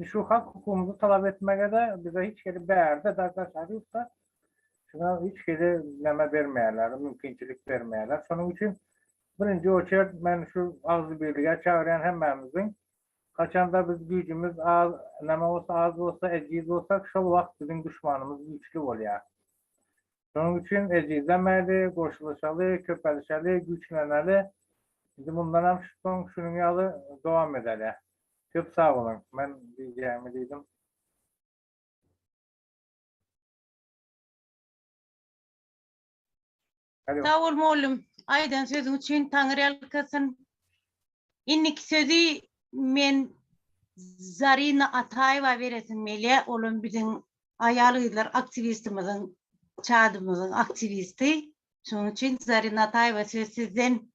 Speaker 7: Şu hak-hukugymyzy talap etmege-de bize hiç hili bärde, daşary ýurtda Şuňa hiç hili neme bermeýärler, mümkinçilik bermeýärler. Şonuň üçin birinji oçert men şu agzybirlige çagyrýan hemmämiziň. Haçanda biz güýjümiz az, neme bolsa az bolsa, ejiz bolsak, şol wagt biziň duşmanymyz güýçli bolýar. Şonuň üçin ejizlemäli, goşulyşaly, köpelişeli, güýçleneli. Indi mundan hem soň şunuň ýaly dowam edeli. Köp sag boluň. Men diýjegimi diýdim.
Speaker 2: Sag bol mollum. Aýdan sözüň üçin Taňryýalkasyn. Indiki sözi men Zarina Ataýewa beresim gelýär. Olam biziň aýal-gyzlar aktiwistimiziň, çadymyzyň aktiwisti. Şonuň üçin Zarina Ataýewa söz sizden.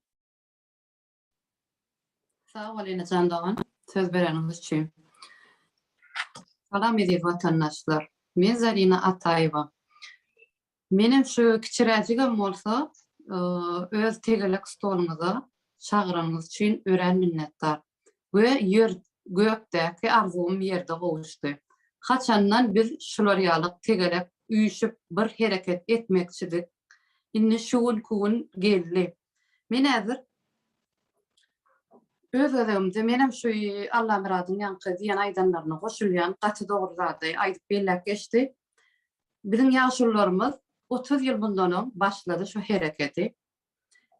Speaker 9: Sag bol Enejan dogan söz bereniňiz üçin. Salam eziz watandaşlar. Men Zarina Ataýewa. Menem şu kiçiräjigem bolsa öz tegelek stoluňyza çagyranyňyz üçin örän minnetdar. We ýer gökdäki arzuwym ýerde gowuşdy. Haçandan biz şular ýaly tegelek üýşüp bir hereket etmekçidik. Indi şu günki gün geldi. Men häzir öz gezegimde menem şu Allamyradyň ýaňky diýen aýdanlaryna goşulýan, gaty dogry zady aýdyp belläp geçdi. Biziň ýaşulularymyz 30 ýyl mundan öň başlady şu hereketi.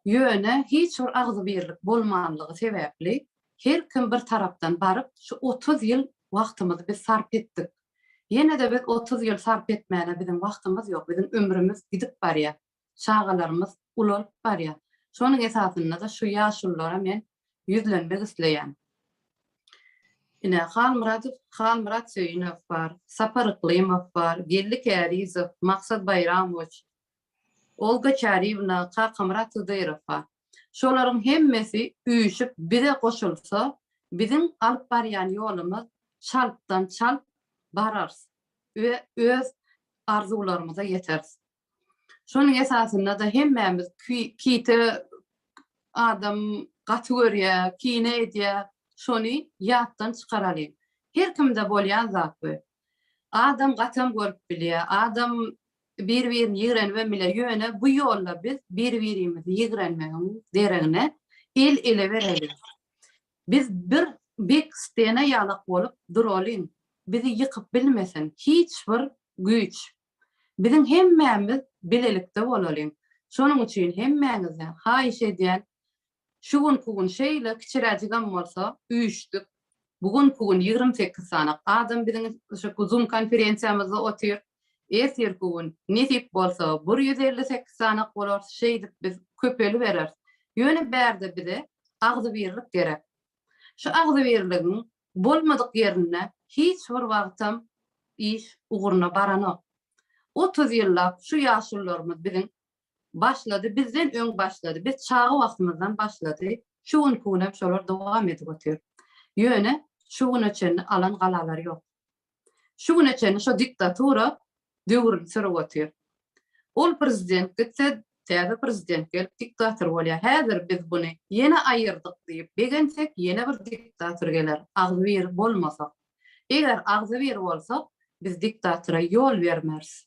Speaker 9: Ýöne hiç bir agzybirlik bolmanlygy sebäpli her kim bir tarapdan baryp şu 30 ýyl wagtymyzy biz sarp etdik. Ýene-de biz 30 ýyl sarp etmäne biziň wagtymyz ýok, biziň ömrümiz gidip barýar. Çagalarymyz ulalyp barýar. Şonuň esasynda-da şu ýaşululara men ýüzlenmek isleýän. Ine, Halmyradow, Halmyrat Söýünow bar, Sapar Yklymow bar, Geldi Kärizow, Maksat Baýramowiç, Olga Çaryýewna, Kakamyrat Hydyrow bar. Şolaryň hemmesi üýşüp bize goşulsa, biziň alyp barýan ýolumyz çaltdan çalt bararys we öz arzuwlarymyza ýeteris. Şonuň esasynda-da hemmämiz kite adam gaty görýär, kine edýär, şony ýatdan çykaralyň. Her kimde bolýan zat bu. Adam gatam görüp bilýär, adam bir-birini ýigrenibem bilýär. Ýöne bu ýolda biz bir-birimizi ýigrenmegiň deregine el-ele bereli. Biz bir bek stena ýalak bolup duralyň. Bizi ýykyp bilmesin hiç bir güýç. Biziň hemmämiz bilelikde bolalyň. Şonuň üçin hemmäňizden haýyş edýän, şu günki gün şeýle kiçiräjigem bolsa üýşdük. Bu günki gün 28 sany adam biziň şu Zoom konferensiýamyzda otyr. Ertirki gün nesip bolsa bir 158 sany bolarys. Şeýdip biz köpelibereris. Ýöne bärde bize agzybirlik gerek. Şu agzybirligiň bolmadyk ýerinde hiç bir wagtam iş ugruna baranok. 30 ýyllap şu ýaşulularymyz biziň başlady, bizden öň başlady, biz çaga wagtymyzdan başlady, şu günki günem şolar dowam edip otyr. Ýöne şu güne çenli alan galalary ýok. Şu güne çenli şo diktatura döwrüni sürüp otyr. Ol prezident gitse, täze prezident gelip diktator bolýar. Häzir biz buny ýene aýyrdyk diýip begensek, ýene bir diktator geler, agzybir bolmasak. Eger agzybir bolsak, biz diktatora ýol bermeris.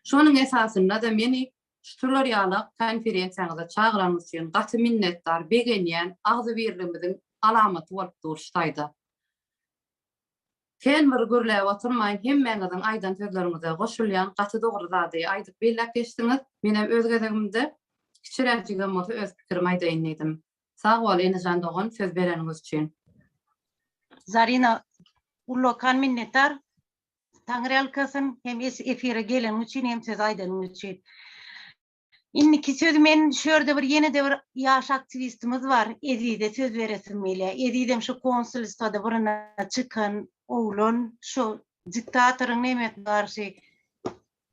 Speaker 9: Şonuň esasynda-da meni şular ýaly konferensiýaňyza çagyranyňyz üçin gaty minnetdar, begenýän, agzybirligimiziň alamaty bolup dur şu taýda. Kän bir gürläp oturmaýyn, hemmäňiziň aýdan sözleriňize goşulýan, gaty dogry zady aýdyp belläp geçdiňiz. Menem öz gezegimde kiçiräjigem bolsa öz pikirimi aýdaýyn diýdim. Sag bol Enejan dogan söz bereniňiz üçin.
Speaker 2: Zarina ullakan minnetdar. Taňryýalkasyn hem efire geleniň üçin hem söz aýdanyň üçin. Indiki sözi men şu ýerde bir ýene-de bir ýaş aktiwistimiz bar, Ezize söz beresim gelýär. Ezizem şu konsulstwada birine çykan oglan, şu diktatoryň nemesine garşy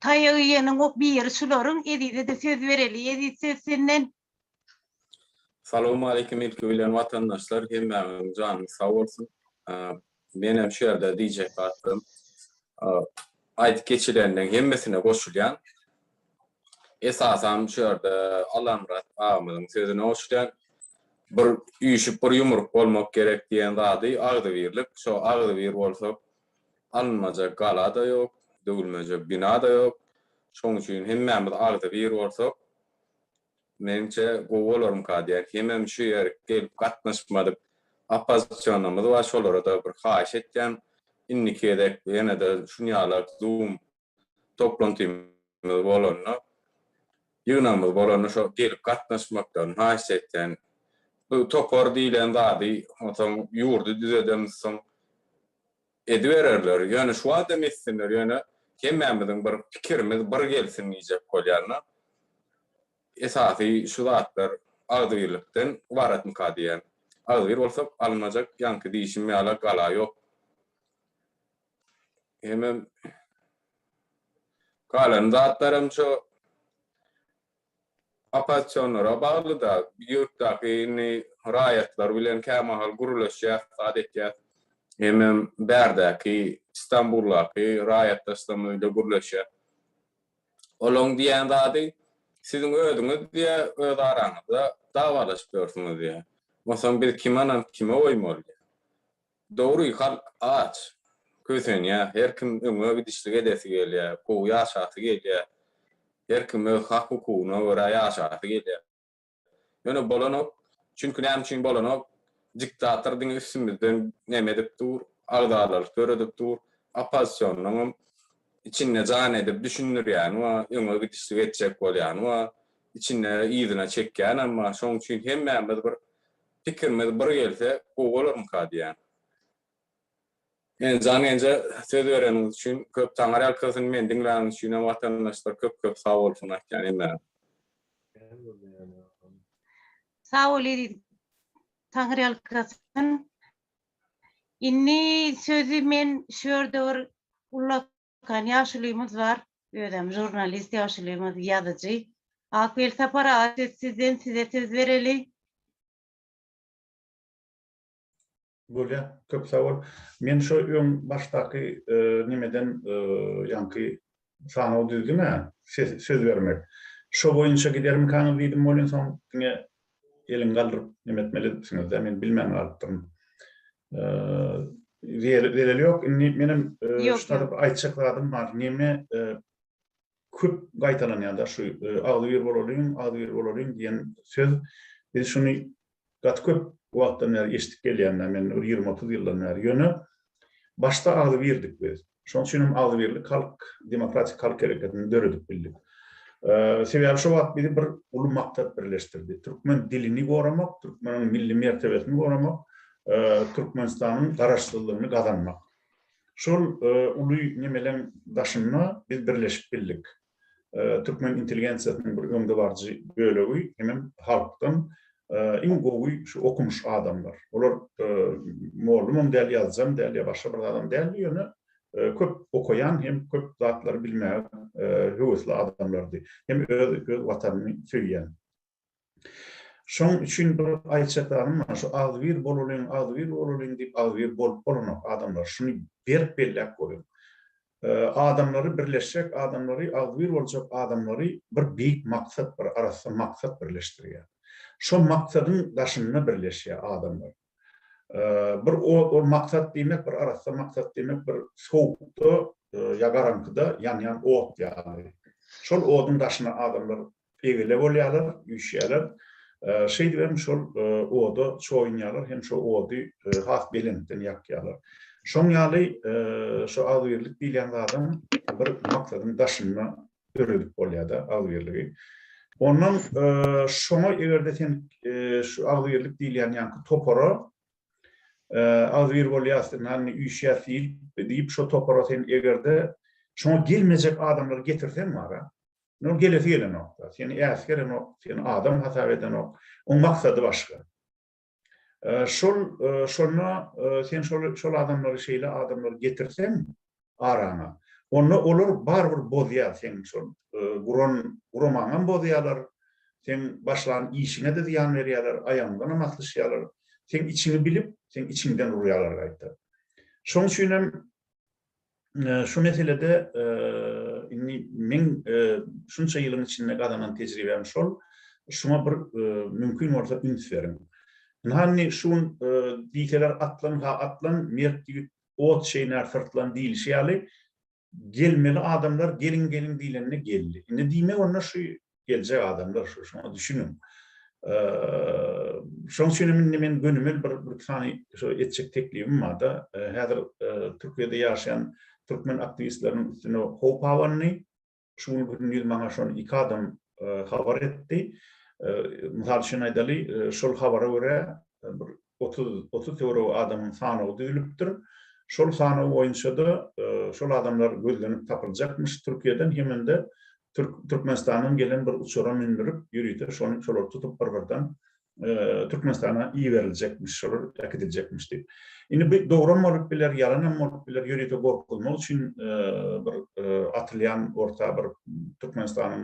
Speaker 2: taýak iýeniň o biri şularyň, Ezize-de söz bereli. Eziz söz senden.
Speaker 10: Salowmaleýkim ilki bilen watandaşlar hemmäňiziň janyňyz sag bolsun. Menem şu ýerde diýjek zatlarym aýdyp geçilenleň hemmesine goşulýan. Esasam şu ýerde Allamyrat agamyzyň sözüne goşulýan. Bir üýşüp bir ýumruk bolmak gerek diýen zady agzybirlik. Şo agzybir bolsak alynmajak gala-da ýok, döwülmejek bina-da ýok. Şoň üçin hemmämiz agzybir bolsak Meňçe gowy bolarmyka diýýän. Hemem şu ýerik gelip gatnaşmadyk oppozisionymyz bar şolara-da bir haýyş etýän. Indiki gezek ýene-de şunýalak zoom toplantymyz bolanda, ýygnagymyz bolanda şo gelip gatnaşmaklaryny haýyş etýän. Bu topar diýlen zady onsoň ýurdy düzedemizsoň edibererler. Ýöne şu wagtam etsinler, ýöne hemmämiziň bir pikirimiz bir gelsin diýjek bolýan-da. Esasy şu zatlar agzybirlikden ybaratmyka diýýän. Agzybir bolsak alynmajak ýaňky diýşim ýala gala ýok. Hemem galan zatlaram şo Oppozisionlara bagly-da, ýurtdaky indi raýatlar bilen kämahal gürleşýäs, zat etýäs. Hemem bärdäki, Stambuldaky raýatdaşlarymyz bilen gürleşýäs. Olaň diýýän zady, siziň özüňiz diýýär, öz araňyzda dawalaşyp ýörsüňiz diýýär. Onsoň biz kime ynanyp, kime goýmaly diýýär. Dogry, halk aç, kösenýär, her kim öňe gidişlik edesi gelýär, gowy ýaşasy gelýär. Her kim öz hak-hukugyna görä ýaşasy gelýär. Ýöne bolanok. Çünki näme üçin bolanok? Diktator diňe üstümizden neme edip dur, agzalalyk döredip dur. Oppozisionlaňam içinde jan edip düşündirýäni bar, öňe gidişlik etjek bolýany bar, içinde yzyna çekýänem bar. Şonuň üçin hemmämiz bir Pikirimiz bir gelse gowy bolarmyka diýýän. Enjan genje söz bereniňiz üçin köp taňyrýalkasyn meni diňläniňiz üçinem watandaşlar köp köp sag bolsun aýtýan hemmäňize.
Speaker 2: Sag bol Eziz Taňyrýalkasyn. Indi sözi men şu ýerde bir ullakan ýaşulymyz bar. Özem žurnalist ýaşulymyz, ýazyjy. Ak Welsapar aga söz sizden size söz bereli.
Speaker 11: Bolýa, köp sag bol. Men şo öň başdaky nemeden ýaňky sanaw düzdüm-ä, söz bermek. Şo boýunça gidermikaňyz diýdim welin soň diňe eliňi galdyryp neme etmeli edipsiňiz-dä, men bilmän galypdyryn. Zeleli ýok. Indi menem şu taýda bir aýtjak zadym bar. Neme köp gaýtalanýar-da şu agzybir bolalyň, agzybir bolalyň diýen söz. Biz şuny gaty köp wagtdan bäri eşidip gelýän-dä men bir 20-30 ýyldan bäri. Ýöne başda agzybirdik biz. Şonuň üçin hem agzybirlik halk demokratik halk hereketini döredip bildik. Sebäbi şo wagt bizi bir uly maksat birleşdirdi. Türkmen dilini goramak, türkmeniň milli mertebesini goramak, Türkmenistanyň garaşsyzlygyny gazanmak. Şol uly nemeleň daşynda biz birleşip bildik. Türkmen intelligensiýasynyň bir öňdebaryjy bölegi hemem halkdan iň gowy şu okumyş adamlar. Olar mollumam däl, ýazyjam däl ýa başga bir zadam däldi, ýöne köp okaýan hem köp zatlary bilmäge höwesli adamlardy. Hem öz öz watanyny söýýän. Şoň üçin bir aýtjak zadym bar, şu agzybir bolalyň, agzybir bolalyň diýip agzybir bolup bolanok adamlar. Şuny berk belläp goýuň. Adamlary birleşjek adamlary, agzybir boljak adamlary bir beýik maksat, bir arassa maksat birleşdirýär. Şo maksadyň daşynda birleşýär adamlar. Bir ol maksat diýmek, bir arassa maksat diýmek, bir sowukda ýa garaňkyda ýanýan ot ýaly. Şol oduň daşyna adamlar Egele bolýarlar, üýşýärler. Şeýdibem şol oda çoýunýarlar hem şo ody has belentden ýakýarlar. Şoň ýaly şo agzybirlik diýilýän zadam bir maksadyň daşynda döredip bolýar-da agzybirligi. Ondan şoňa eger-de sen şu agzybirlik diýilýän ýaňky topara agzybir bolýas, ynha üýşýäs diýip, diýip şo topara sen eger-de şoňa gelmejek adamlary getirseň bar-a, Ol gelesi gelenok-da, seni äsgerenok, seni adam hasap edenok, oň maksady başga. Şol şonda sen şol şol adamlary şeýle adamlary getirseň araňa, onda olar barybir bozýar seň şol guran guramaňam bozýarlar, seň başlan işiňe-de zyýan berýärler, aýagyňdanam aslyşýarlar, seň içiňi bilip, seň içiňden urýarlar gaýta. Şoň üçinem Şu meselede indi meň şunça ýylyň içinde gazanan tejribäm şol, şuňa bir mümkin bolsa üns beriň. Ynha indi şu gün diýseler atlan ha atlan, mert ýigit ot çeýnär syrtlan diýlişi ýaly, gelmeli adamlar geliň geliň diýlende geldi. Indi diýmek onda şu Geljek adamlar şu, şoňa düşüniň. Şoň üçin hem indi men gönümel bir bir sany şu etjek teklibim bar-da. Häzir Türkiýede ýaşaýan türkmen aktiwistleriniň üstüne howp abandy. Şu gün gündiz maňa şony iki adam habar etdi. Mysal üçin aýdaly, şol habara görä bir 30 30 töweregi adamyň sanawy düzülipdir. Şol sanaw boýunça-da şol adamlar gözlenip tapyljakmyş Türkiýeden hemem-de Türkmenistandan gelen bir uçara mündürip, ýörite şony şolary tutup bir-birden Türkmenistana iberiljekmiş, şolar äkidiljekmiş diýip. Indi bu dogram bolup biler, ýalanam bolup biler, ýörite gorkuzmak üçin bir atylýan orta bir Türkmenistanyň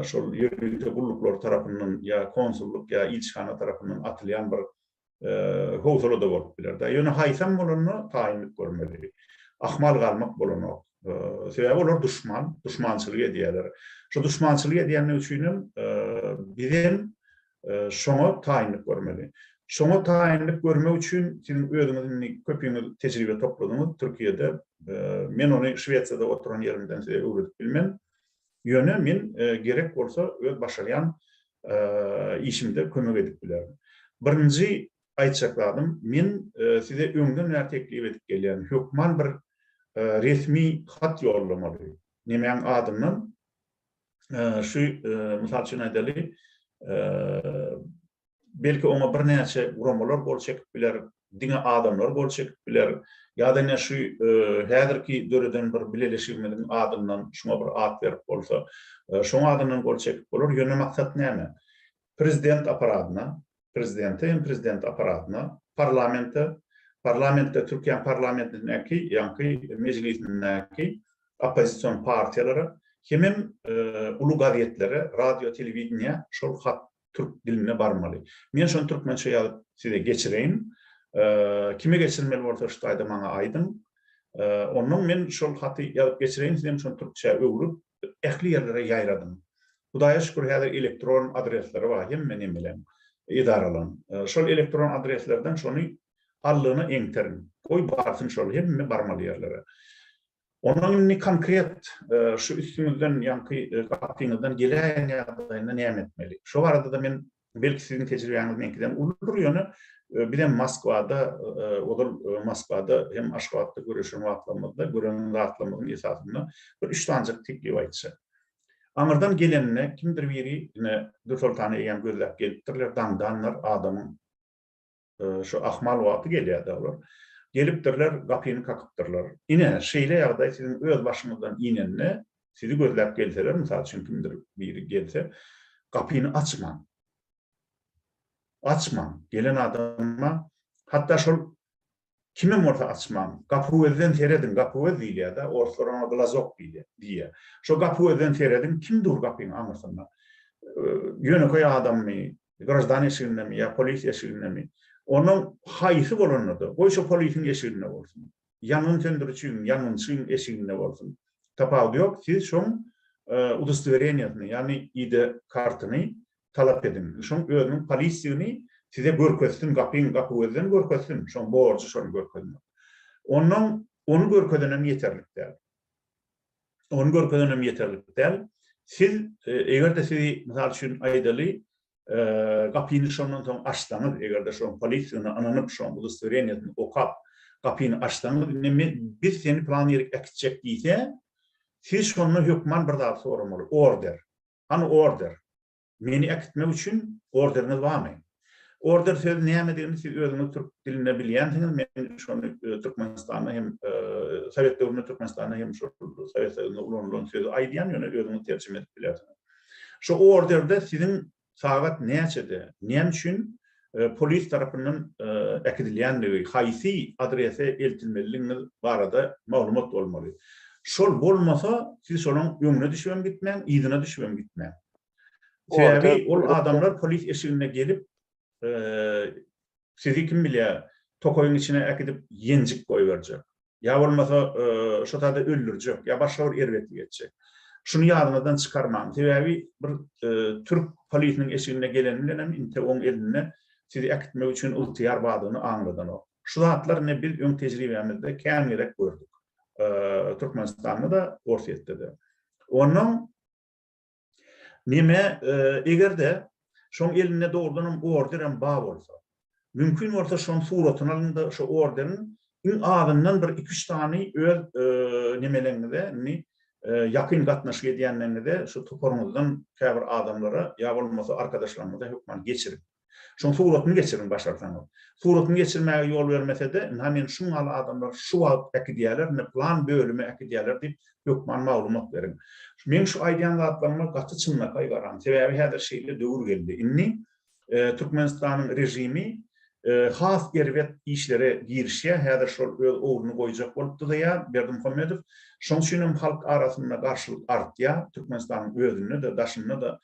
Speaker 11: şol ýörite gulluklary tarapyndan ýa konsullyk ýa ilçihana tarapyndan atylýan bir howsala-da bolup biler-dä. Ýöne haýsam bolanda taýynlyk görmeli. Ahmal galmak bolanok. Sebäbi olar duşman, duşmançylyk edýärler. Şo duşmançylyk edýänligi üçinem bizem şoňa taýynlyk görmeli. Şoňa taýynlyk görmek üçin siziň özüňiz indi köpüňiz tejribe topladyňyz Türkiýede. Men ony Şwesiýada oturan ýerimden size öwredip bilmen. Ýöne men gerek bolsa öz başarýan işimde kömek edip bilerin. Birinji aýtjak zadym, men size öňden bäri teklip edip gelýän, hökman bir resmi hat ýollamaly. Nemäň adyndan? Şu, mysal üçin aýdaly, Belki oňa birnäçe guramalar gol çekip biler, diňe adamlar gol çekip biler ýa-da ine şu häzirki döreden bir bileleşigimiziň adyndan şuňa bir at berip bolsa, şoň adyndan gol çekip bolar. Ýöne maksat näme? Prezident apparatyna, prezidente hem prezident apparatyna, parlamente, parlamentde Türkiýäň parlamentindäki, ýaňky mejlisindäki oppozision partiýalara hemem uly gazetlere, radio, telewideniýä şol hat türk diline barmaly. Men şony türkmençe ýazyp size geçireýin. Kime geçirmeli bolsa şu taýda maňa aýdyň. Onnoň men şol haty ýazyp geçireýin sizem şony türkçä öwrüp ähli ýerlere ýaýradyň. Hudaýa şükür häzir elektron adresleri bar hemme nemeleň edaralaň. Şol elektron adreslerden şony. Allygyna eňteriň. Goý barsyn şol hemme barmaly ýerlere. Ondan indi konkret şu üstüňizden ýaňky gapyňyzdan geläýen ýagdaýynda näme etmeli? Şo barada-da men belki siziň tejribäňiz meňkiden uludyr ýöne bizem Moskwada ozal Moskwada hem Aşgabatda göreşen wagtlarymyzda gören zatlarymyzyň esasynda bir üç sanyjak teklip aýtjak. Aňyrdan gelenine kimdir biri ine Dürsoltany eýýäm gözläp gelipdirler daňdanlar adamyň Şu ahmal wagty gelýär-dä olar. Gelipdirler, gapyny kakypdyrlar. Ine, şeýle ýagdaý siziň öz başyňyzdan inende, sizi gözläp gelseler, mysal üçin, kimdir biri gelse, gapyny açmaň. Açmaň. Gelen adama, hatda şol Kimem bolsa açmaň. Gapygözden serediň, gapygöz diýilýär-dä, orslar oňa glazok diýilýär, diýýär. Şo gapygözden serediň, kim dur gapyň aňyrsynda? Ýönekeý adammy, graždan eşigindemi ýa polis eşigindemi? Onuň haýsy bolanda-da, goý şo polisiň eşiginde bolsun, ýangyn söndürijiň, ýangynçyň eşiginde bolsun, tapawudy ýok, siz şoň udostowreniýasyny, ýagny ID kartyny talap ediň. Şoň özüniň polisdigini size görkezsin, gapyň gapy gözden görkezsin, şoň borjy şony görkezmek. Ondan ony görkezenem ýeterlik däl. Ony görkezenem ýeterlik däl. Siz eger-de sizi mysal üçin aýdaly, gapyny şondan soň açsaňyz, eger-de şoň polisdigine ynanyp, şoň udostowreniýasyny okap, gapyny açsaňyz, indi men biz seni plan ýerik äkitjek diýse, siz şonda hökman bir zat soramaly, order. Hany order? Meni äkitmek üçin orderiňiz barmy? Order sözi nämedigini siz özüňiz türk dilinde bilýänsiňiz, men şony Türkmenistanda hem sowet döwründe Türkmenistanda hem şol Sowet Soýuzynda ulanylan sözi aýdýan, ýöne özüňiz terjime edip bilersiňiz. Şo orderde siziň sagat näçede, näme üçin polis tarapyndan äkidilýändigi, haýsy adrese eltilmelidigiňiz barada maglumat bolmaly. Şol bolmasa, siz şolaň öňüne düşübem gitmäň, yzyna düşübem gitmäň. Sebäbi ol adamlar polis eşiginde gelip, sizi kim bilýär, tokaýyň içine äkidip ýenjip goýberjek. Ýa bolmasa şo taýda öldürjek, ýa başga bir erbetlik etjek. Şuny ýadyňyzdan çykarmaň. Sebäbi bir türk polisiniň eşiginde geleni bilenem inte oň elinde sizi äkitmek üçin ygtyýar bardygyny aňladanok. Şu zatlar ine biz öň tejribämizde kän gezek gördük. Türkmenistanda-da, Orsýetde-de. Onnoň Neme, eger-de şoň elinde dogrudanam orderem bar bolsa, mümkin bolsa şoň suratyny alyň-da, şo orderiň iň azyndan bir iki-üç sany öz nemeleňize, indi ýakyn gatnaşyk edýänleriňize, şu toparyňyzdan käbir adamlara ýa bolmasa arkadaşlaryňyza hökman geçiriň. Şoň suratyny geçiriň başarsaňyz. Suratyny geçirmäge ýol bermesede, ynha meni şuň ýaly adamlar şu wagt äkidýärler, indi plan bölüme äkidýärler diýip hökman maglumat beriň. Meň şu aýdýan zatlaryma gaty çynlakaý garaň. Sebäbi häzir şeýle döwür geldi. Indi Türkmenistanyň režimi has erbet işlere girişýär. Häzir şol öz ogluny goýjak bolup dyzaýar Berdimuhamedow. Şoň üçinem halk arasynda garşylyk artýar. Türkmenistanyň özünde-de, daşynda-da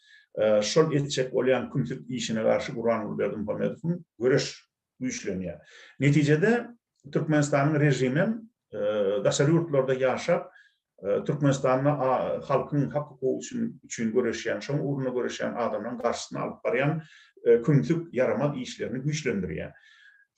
Speaker 11: Şol etjek bolýan kümsük işine garşy Gurbanguly Berdimuhamedowyň göreş güýçlenýär. Netijede Türkmenistanyň režimem daşary ýurtlarda ýaşap Türkmenistanda halkyň hak-hukugy üçin üçin göreşýän, şoň ugrunda göreşýän adamlaryň garşysyna alyp barýan kümsük, ýaramaz işlerini güýçlendirýär.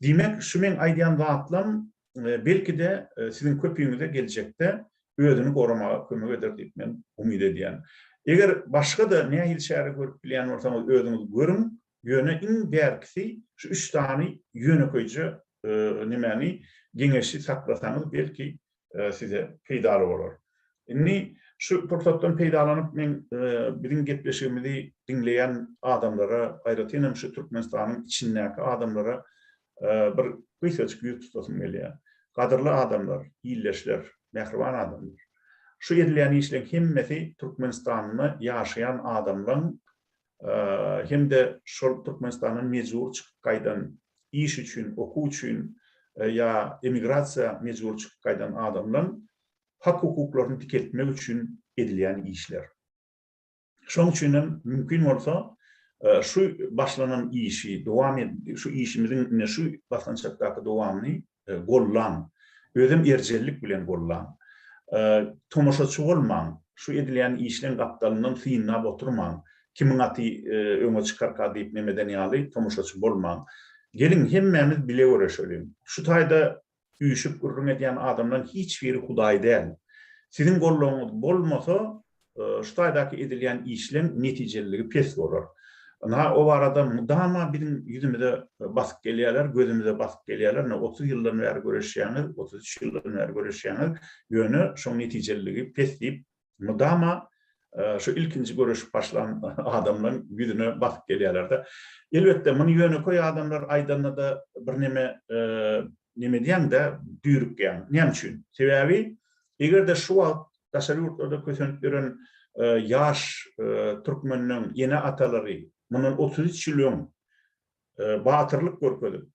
Speaker 11: Diýmek, şu meň aýdýan zatlam belki-de siziň köpüňize geljekde özüni goramaga kömek eder diýip men umyt edýän. Eger başga-da nähili çäre görüp bilýän bolsaňyz özüňiz görüň, ýöne iň bärkisi şu üç sany ýönekeýje nemäni geňeşi saklasaňyz belki size peýdaly bolar. Indi şu pursatdan peýdalanyp men biziň gepleşigimizi diňleýän adamlara, aýratyn hem şu Türkmenistanyň içindäki adamlara bir gysgajyk ýüz tutasym gelýär. Gadyrly adamlar, ildeşler, mähriban adamlar! Şu edilýän işleň hemmesi Türkmenistanda ýaşaýan adamlaň hem-de şol Türkmenistandan mejbury çykyp gaýdan, iş üçin, okuw üçin ýa emigrasiýa mejbury çykyp gaýdan adamlaň hak-hukuklaryny dikeltmek üçin edilýän işler. Şonuň üçin hem mümkin bolsa şu başlanan işi dowam et, şu işimiziň ine şu basgançakdaky dowamyny gollaň. Özem erjellik bilen gollaň. Tomaşaçy bolmaň. Şu edilýän işleň gapdalyndan synlap oturmaň. Kimiň aty öňe çykarka diýip nemeden ýaly tomaşaçy bolmaň. Geliň hemmämiz bile göreşeliň. Şu taýda üýşüp gürrüň edýän adamlaň hiç biri hudaý däl. Siziň goldawyňyz bolmasa, şu taýdaky edilýän işleň netijeliligi pes bolar. Ynha, o barada mydama biziň ýüzümize basyp gelýärler, gözümize basyp gelýärler. Ine, 30 ýyldan bäri göreşýäňiz, 33 ýyldan bäri göreşýäňiz, ýöne şoň netijeliligi pes diýip, mydama şu ilkinji göreşip başlan adamlaryň ýüzüne basyp gelýärler-de. Elbetde, muny ýönekeý adamlar aýdanda-da birneme neme edýäň-de, düýrükýäň. Näme üçin? Sebäbi, eger-de şu wagt daşary ýurtlarda kösenip ýören ýaş türkmenleň ene-atalary mundan 33 ýyl öň batyrlyk görkezip,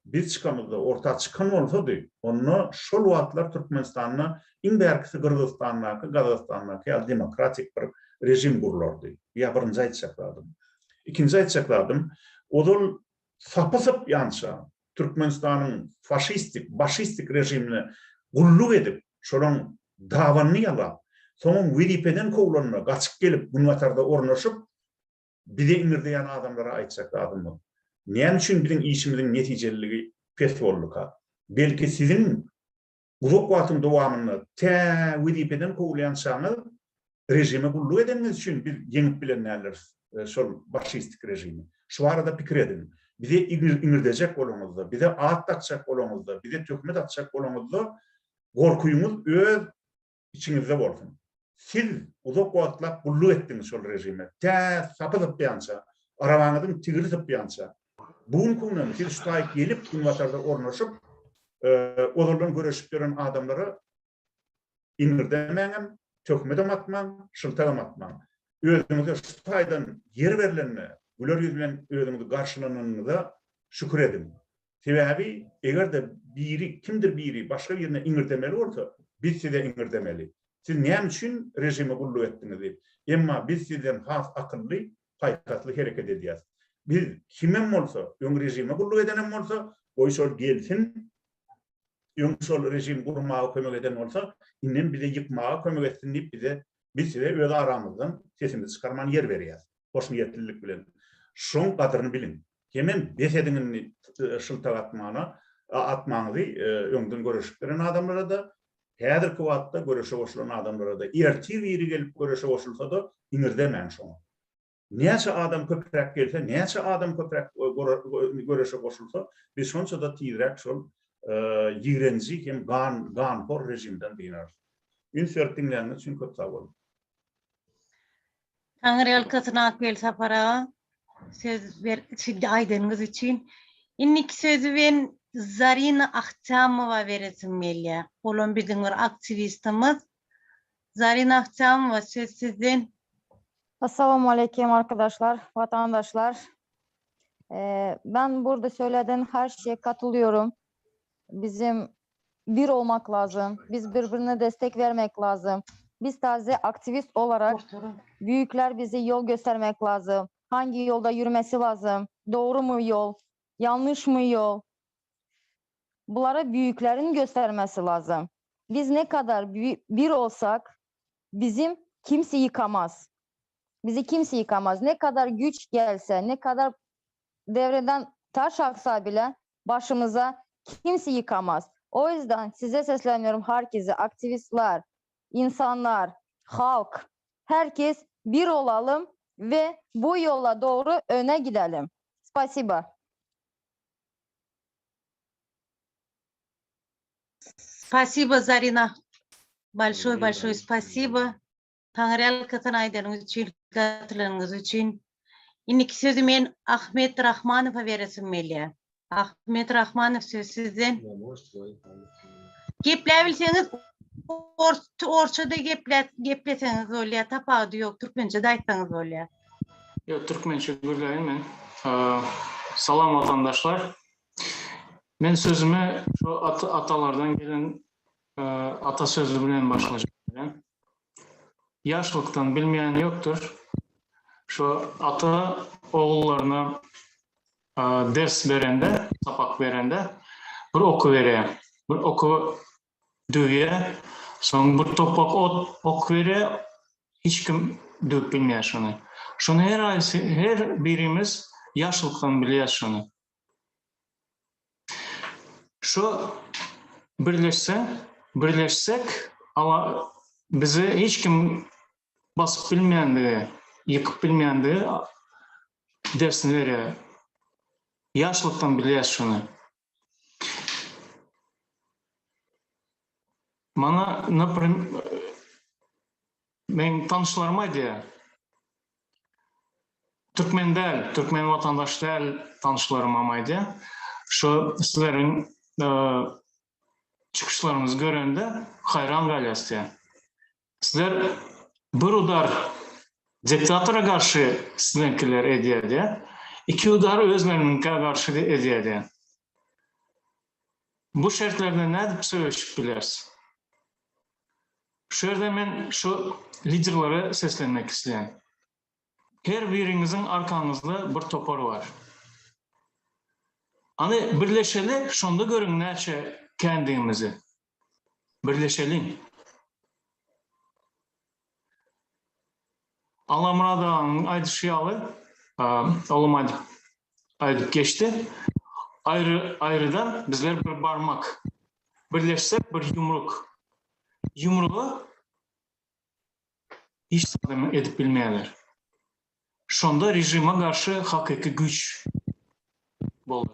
Speaker 11: biz çykamyzda orta çykan bolsady, onda şol wagtlar Türkmenistanda iň bärkisi Gyrgyzystandaky, Gazagystandaky ýaly demokratik bir režim gurlardy. Ýa birinji aýtjak zadym. Ikinji aýtjak zadym, ozal sapy sypýança Türkmenistanyň faşistik, başistik režimine gulluk edip, şolaň dabanyny ýalap, soňam wezipeden kowlanda gaçyp gelip Günbatarda ornaşyp, bize iňirdeýän adamlara aýtjak zadymyz, näme üçin biziň işimiziň netijeliligi pes bolduka? Belki siziň uzak wagtyň dowamynda tä wezipeden kowulýançaňyz režime gulluk edeniňiz üçin biz ýeňip bilen däldiris şol başistik režimi. Şu barada pikir ediň. Bize iňirdejek bolaňyzda, bize at dakjak bolaňyzda, bize töhmet atjak bolaňyzda gorkyňyz öz içiňizde bolsun. Siz uzak wagtlap gulluk etdiňiz şol režime. Tä sapy sypýança, arabaňyzyň tigiri sypýança. Bu günki günem siz şu taýyk gelip günbatarda ornaşyp, ozaldan göreşip ýören adamlara iňirdemäňem, töhmedem atmaň, şyltagam atmaň. Özüňize şu taýdan ýer berlenine, güler ýüz bilen özüňizi garşylananyňyza şükür ediň. Sebäbi eger-de biri, kimdir biri başga birine iňirdemeli bolsa, biz size iňirdemeli. Siz näme üçin režime gulluk etdiňiz diýip. Emma biz sizden has akylly, paýhasly hereket edýäs. Biz kimem bolsa, öň režime gulluk edenem bolsa, goý şol gelsin, öň şol režim gurmaga kömek eden bolsa, indem bize ýykmaga kömek etsin diýip bize, biz size öz aramyzdan sesimizi çykarman ýer berýäs. Hoşniýetlilik bilen. Şoň gadyryny biliň. Hemem bes ediň indi şyltak atmana, atmaňyzy öňden göreşip beren adamlara-da, häzirki wagtda göreşe goşulan adamlara-da, ertir biri gelip göreşe goşulsa-da iňirdemäň şoňa. Näçe adam köpräk gelse, näçe adam köpräk göreşe goşulsa, biz şonça-da tizräk şol ýigrenji hem gan ganhor režimden dynarys. Üns berip diňläniňiz üçin köp sag boluň.
Speaker 2: Taňryýalkasyn Akbel Sapar aga söz ber aýdanyňyz üçin. Indiki sözi men Zarina Ahtamowa beresim gelýär. Olam biziň bir aktiwistimiz. Zarina Ahtamowa söz sizden.
Speaker 12: Assalamu aleýkum arkadaşlar, vatandaşlar. Ben burada söylediğin her şeye katılıyorum. Bizim bir olmak lazım. Biz birbirine destek vermek lazım. Biz taze aktivist olarak büyükler bize yol göstermek lazım. Hangi yolda yürümesi lazım? Doğru mu yol? Yanlış mı yol? Bunlara büyüklerin göstermesi lazım. Biz ne kadar bir olsak bizim kimse yıkamaz. Bizi kimse yıkamaz. Ne kadar güç gelse, ne kadar devreden taş aksa bile başımıza kimse yıkamaz. O yüzden size sesleniyorum herkese, aktivistler, insanlar, halk, herkes bir olalım ve bu yola doğru öne gidelim. Spasiba.
Speaker 2: Spasibo Zarina. Bolşoý bolşoý spasibo. Taňryýalkasyn aýdanyňyz üçin, gatylanyňyz üçin. Indiki sözi men Ahmet Rahmanowa beresim gelýär. Ahmet Rahmanow söz sizden. Gepläbilseňiz orsça-da gepleseňiz bolýar, tapawudy ýok, türkmençe-de aýtsaňyz bolýar.
Speaker 13: Ýok, türkmençe gürläýin men. Salam watandaşlar. Men sözümi şu atalardan gelen ata sözi bilen başlajak. Ýaşlykdan bilmeýän ýokdur. Şu ata ogullaryna ders berende, sapak berende bir oky berýär. Bir oky döwýär. Soň bir topak ot ok berýär. Hiç kim döwüp bilmeýär şony. Şony her aýsy, her birimiz ýaşlykdan bilýäs şony. Şu birleşse, birleşsek ala bizi hiç kim basyp bilmeýändigi, ýykyp bilmeýändigi dersini berýär. Ýaşlykdan bilýäs şuny. Maňa naprim meň tanyşlarym aýdýar. Türkmen däl, türkmen watandaş däl tanyşlarymam aýdýar. Şu sizleriň çykyşlaryňyzy görende haýran galýas diýýär. Sizler bir udar diktatora garşy siziňkiler edýär diýýär. Iki udar özleriniňkä garşy edýär diýýär. Bu şertlerde nädip söweşip bileris? Şu ýerde men şu liderlere seslenmek isleýän. Her biriňiziň arkaňyzda bir topar bar. Hany birleşeli, şonda görüň näçe kändigimizi. Birleşeliň. Allamyrat aganyň aýdyşy ýaly, olam aýdyp aýdyp geçdi. Aýry aýrydan bizler bir barmak. Birleşsek bir ýumruk. Ýumrugy hiç zadam edip bilmeýärler. Şonda režime garşy hakyky güýç bolar.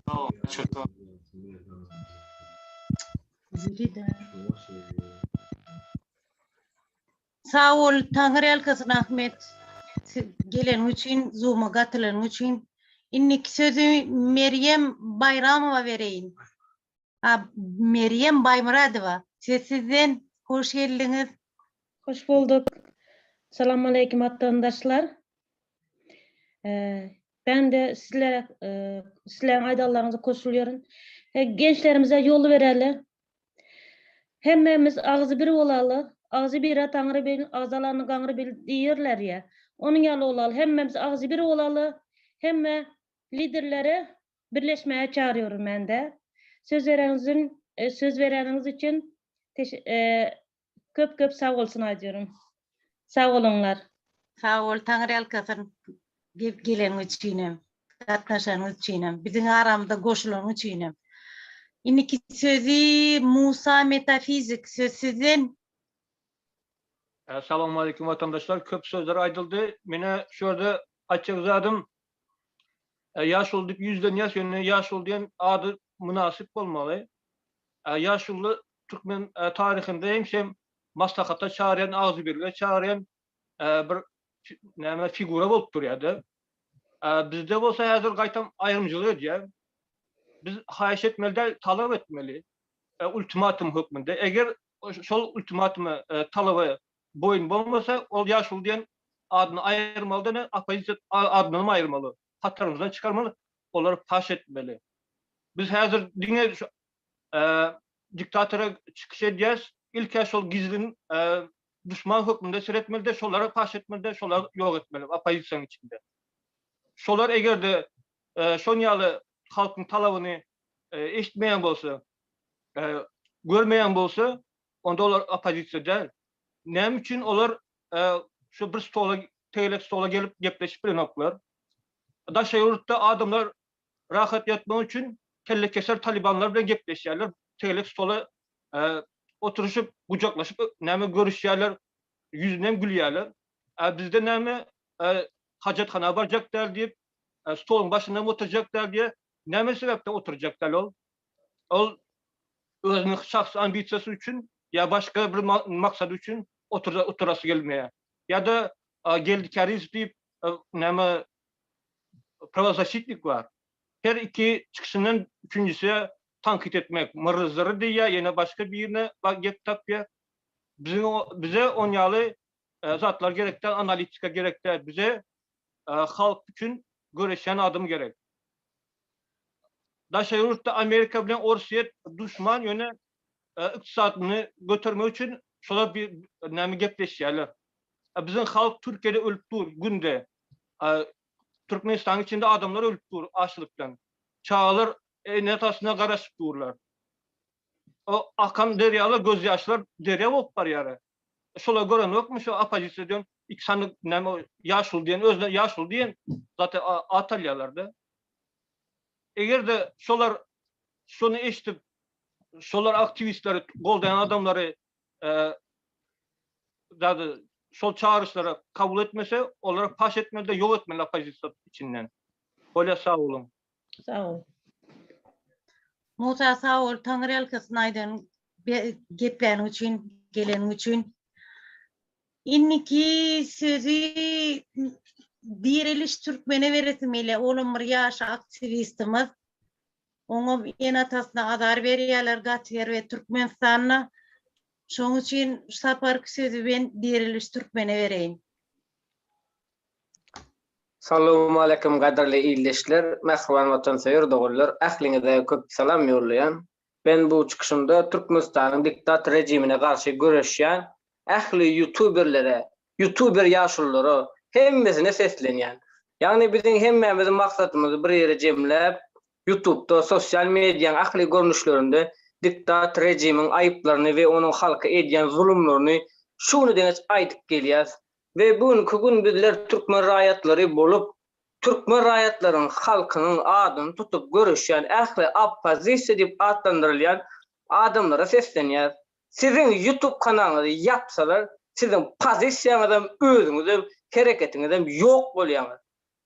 Speaker 13: Sag bol, Çyrta.
Speaker 2: Sag bol, Taňry ýalkasyn Ahmet. Geleniň üçin, Zoom-a gatylanyň üçin. Indiki sözi Merýem Baýramowa bereýin. A, Merýem Baýmyradowa, söz sizden. Hoş geldiňiz.
Speaker 14: Hoş bulduk. Salamaleýkim watandaşlar. Ben de sizlere sizleriň aýdanlaryňyza goşulýaryn. Gençlerimize ýol bereli. Hemmemiz agzy bir bolaly. Agzy bire Taňry bil, agzalany gaňry bil diýerler ýa. Onuň ýaly bolaly. Hemmemiz agzy bir bolaly. Hemme liderlere Birleşmäge çagyrýaryn mende. Söz bereniňiz söz bereniňiz üçin köp köp sag bolsun aýdýaryn. Sag boluňlar.
Speaker 2: Sag bol Taňryýalkasyn geleniň üçinem, gatnaşanyň üçinem, biziň aramyza goşulanyň üçinem. Indiki sözi Musa Metafizik söz sizden.
Speaker 15: Salowmaleýkim watandaşlar köp sözler aýdyldy. Menä şu ýerde aýtjak zadym Ýaşuly diýip ýüzlenýäs, ýöne ýaşuly diýen ady mynasyp bolmaly. Ýaşuly türkmen taryhynda hemişe maslahata çagyrýan, agzybirlige çagyrýan bir näme figura bolup durýar-da. Bizde bolsa häzir gaýtam aýrymçylyk edýär. Biz haýyş etmeli däl, talap etmeli. Ultimatum hökmünde. Eger şol ultimatuma, talaba boýun bolmasa, ol ýaşuly diýen adyny aýyrmaly däl, oppozisiýa adyndanam aýyrmaly, hatarymyzdan çykarmaly, olary paş etmeli. Biz häzir diňe şu diktatora çykyş edýäs, ilk-ä şol gizlin duşman hökmünde seretmeli-de, şolary paş etmeli-de, şolary ýok etmeli oppozisiýanyň içinde. Şolar eger-de şon ýaly halkyň talabyny eşitmeýän bolsa, görmeýän bolsa, onda olar oppozisiýa däl. Näme üçin olar şu bir stola, tegelek stola gelip gepleşip bilenoklar? Daşary ýurtda adamlar rahat ýatmak üçin kellekeser talibanlar bilen gepleşýärler, tegelek stola oturyşyp, gujaklaşyp näme görüşýärler, ýüzünden gülýärler. A bizde näme hajathana barjak däl diýip, stoluň başynda hem oturjak däl diýýär. Näme sebäpden oturjak däl ol? Ol özüniň şahsy ambisiýasy üçin ýa başga bir maksady üçin oturasy gelmeýär. Ýa-da Geldi Kärizow diýip näme prawozasitnik bar. Her iki çykyşyndan üçünjisi tankyt etmek. Myrryzyry diýýär, ýene başga birine gep tapýar. Biziň bize on ýaly zatlar gerek däl, analitika gerek däl. Bize halk üçin göreşýän adam gerek. Daşary ýurtda Amerika bilen Orsýet duşman ýöne ykdysadyny götermek üçin şolar bir näme gepleşýärler. Biziň halk Türkiýede ölüp dur günde. Türkmenistanyň içinde adamlar ölüp dur açlykdan. Çagalar ene-atasyna garaşyp durlar. O akan derýalar gözýaşlar derýa bolup barýar. Şolar görenokmy şu oppozisiýa diýen iki sany näme ýaşuly diýen özüne ýaşuly diýen zat at alýarlar-da. Eger-de şolar şony eşidip, şolar aktiwistleri goldaýan adamlary zady şol çagyryşlary kabul etmese, olary paş etmeli-de ýok etmeli oppozisiýa içinden. Bolýa sag boluň.
Speaker 14: Sag bol.
Speaker 2: Musa sag bol Taňryýalkasyn aýdan gepläniň üçin, geleniň üçin. Indiki sözi Diriliş Türkmene beresim gelýär. Olam bir ýaş aktiwistimiz. Oňam ene-atasyna azar berýärler gaty erbet Türkmenistanda. Şoň üçin şu saparky sözi men Diriliş Türkmene bereýin.
Speaker 16: Salowmaleýkim gadyrly ildeşler, mähriban watansöýer doganlar, ähliňize köp salam ýollaýan. Men bu çykyşymda Türkmenistanyň diktator rejimine garşy göreşýän ähli ýutuberlere, ýutuber ýaşululara, hemmesine seslenýän. Ýagny biziň hemmämiziň maksadymyzy bir ýere jemläp, ýutubda, sosial mediaň ähli görnüşlerinde diktator rejimiň aýyplaryny we onuň halka edýän zulumlaryny şu güne deňeç aýdyp gelýäs. We bu günki gün bizler türkmen raýatlary bolup, türkmen raýatlaryň halkynyň adyny tutup göreşýän ähli oppozisiýa diýip atlandyrylýan adamlara seslenýäs. Siziň ýutub kanalyňyzy ýapsalar, siziň pozisiýaňyzam, özüňizem, hereketiňizem ýok bolýaňyz.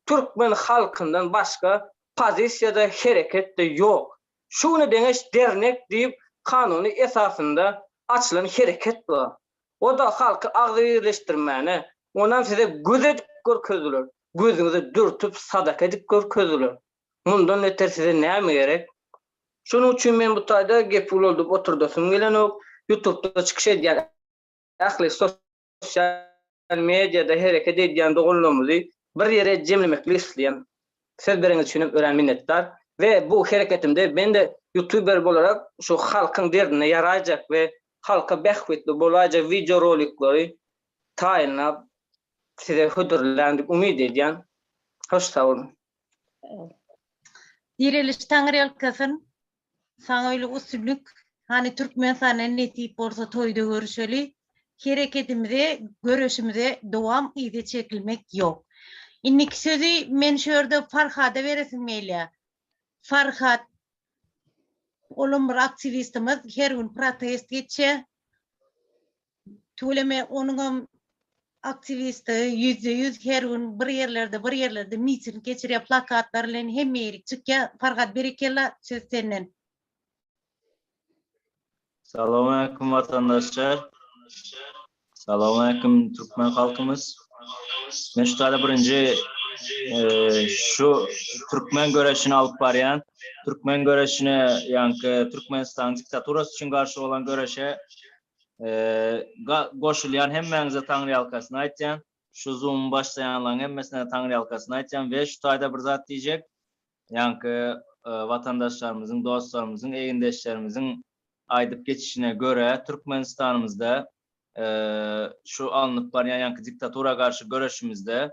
Speaker 16: Türkmen halkyndan başga pozisiýada, hereket-de ýok. Şu güne deňeç dernek diýip kanuny esasynda açylan hereket bar. O-da halky agzybirleşdirmäne, onam size göz edip görkezdiler, gözüňize dürtüp sadaka edip görkezdiler. Mundan beter size näme gerek? Şonuň üçin men bu taýda gepi ulaldyp oturdasym gelenok, ýutubda çykyş edýän ähli sosial mediada hereket edýän doganlarymyzy bir ýere jemlemeklik isleýän. Söz bereniňiz üçinem örän minnetdar we bu hereketimde men-de ýutuber bolarak şu halkyň derdine ýaraýjak we halka bähbitli bolaýjak wideo roliklary taýynlap size hödürlän diýip umyt edýän. Hoş sag boluň.
Speaker 2: Direliş Taňryýalkasyn. Saňa uly ustunlik. Hany Türkmenistanda nesip bolsa toýda görüşeli. Hereketimize, göreşimize dowam yza çekilmek ýok. Indiki sözi men şu ýerde Farhada beresim gelýär. Farhat olam bir aktiwistimiz her gün protest geçýär. Tüweleme onuňam aktiwisti 100% her gün bir ýerlerde bir ýerlerde miting geçirýär plakatlar bilen hemme ýerik çykýar. Farhat berekella söz senden.
Speaker 17: Salowmaleýkim watandaşlar. Salowmaleýkim türkmen halkymyz. Men şu taýda birinji şu türkmen göreşini alyp barýan, türkmen göreşine, ýaňky Türkmenistanyň diktaturasy üçin garşy bolan göreşe goşulýan hemmäňize taňryýalkasyny aýtýan. Şu Zoom-y başlaýanlaryň hemmesine taňryýalkasyny aýtýan we şu taýda bir zat diýjek. Ýaňky watandaşlarymyzyň, dostlarymyzyň, egindeşlerimiziň aýdyp geçişine görä, Türkmenistanymyzda şu alnyp barýan ýaňky diktatura garşy göreşimizde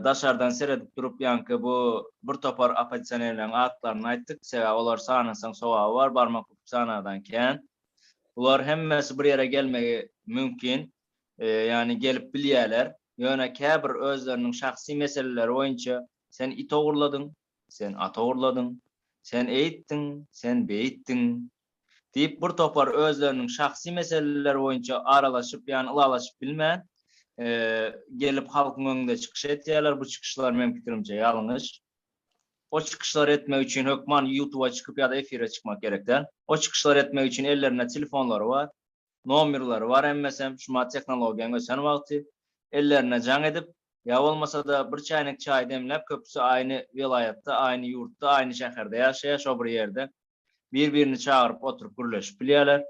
Speaker 17: daşardan seredip durup ýaňky bu bir topar oppozisionerleriň atlaryny aýtdyk, sebäbi olar sanasaň sogaby bar, barmak büküp sanardan kän. Bular hemmesi bir ýere gelmegi mümkin, ýagny gelip bilýärler. Ýöne käbir özleriniň şahsy meseleleri boýunça Sen it ogurladyň, sen at ogurladyň, sen eýtdiň, sen beýtdiň diýip bir topar özleriniň şahsy meseleleri boýunça aralaşyp ýagny ylalaşyp bilmän gelip halkyň öňünde çykyş etýärler. Bu çykyşlar meň pikirimçe ýalňyş. O çykyşlary etmek üçin hökman ýutuba çykyp ýa-da efire çykmak gerek däl. O çykyşlary etmek üçin ellerinde telefonlary bar. Nomerleri bar hemmesem şumat tehnologiýaň ösen wagty ellerine jaň edip ýa bolmasada bir çäýnek çaý demläp köpüsi aýny welaýatda aýny ýurtda aýny şäherde ýaşaýa şo bir ýerde bir birini çagyryp oturyp gürleşip bilýäler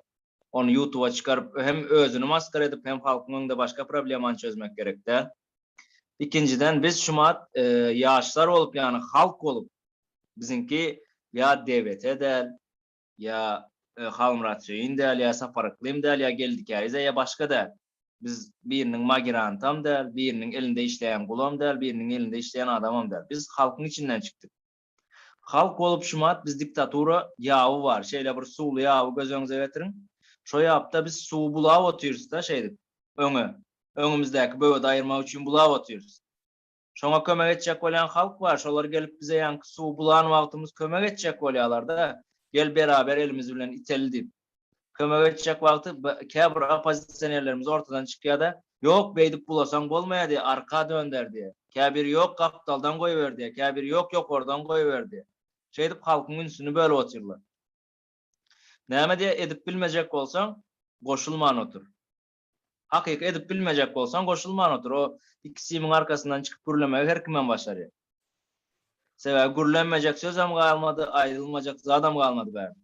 Speaker 17: ony ýutuba çykaryp hem özüni maskara edip hem halkyň öňünde başga problemany çözmek gerek däl ikinjiden biz şumat ýaşlar bolup ýagny halk bolup biziňki ýa DBT däl ýa Halmyrat Söýün däl, ýa Sapar Yklym däl, ýa Geldi Kärize, ýa başga däl. Biz biriniň magirantam däl, biriniň elinde işleýän gulam däl, biriniň elinde işleýän adamam däl. Biz halkyň içinden çykdyk. Halk bolup şumat biz diktatura ýaby bar, şeýle bir suwly ýaby göz öňüňize getiriň. Şo ýapda biz suwy bulap otyrys-da şeýdip, öňe. Öňümizdäki böwedi aýyrmak üçin bulap otyrys. Şoňa kömek etjek bolýan halk bar, şolar gelip bize ýaňky suwy bulan wagtymyz kömek etjek bolýalarda, gel beraber elimiz bilen iteli diýip. Kömek etjek wagty käbir oppozisionerlerimiz ortadan çykýada, ýok beýdip bulasaň bolmaýa diýýä, arka dönder diýýä. Käbiri ýok gapdaldan goýber diýýä, käbiri ýok ýokardan goýber diýýä. Şeýdip halkyň ünsüni bölüp otyrlar. Näme diýýä, edip bilmejek bolsaň, goşulman otur. Hakyky edip bilmejek bolsaň goşulman otur. O iki simiň arkasyndan çykyp gürlemegi her kimem başarýar. Sebäbi gürlenmejek sözem galmady, aýdylmajak zadam galmady bärde.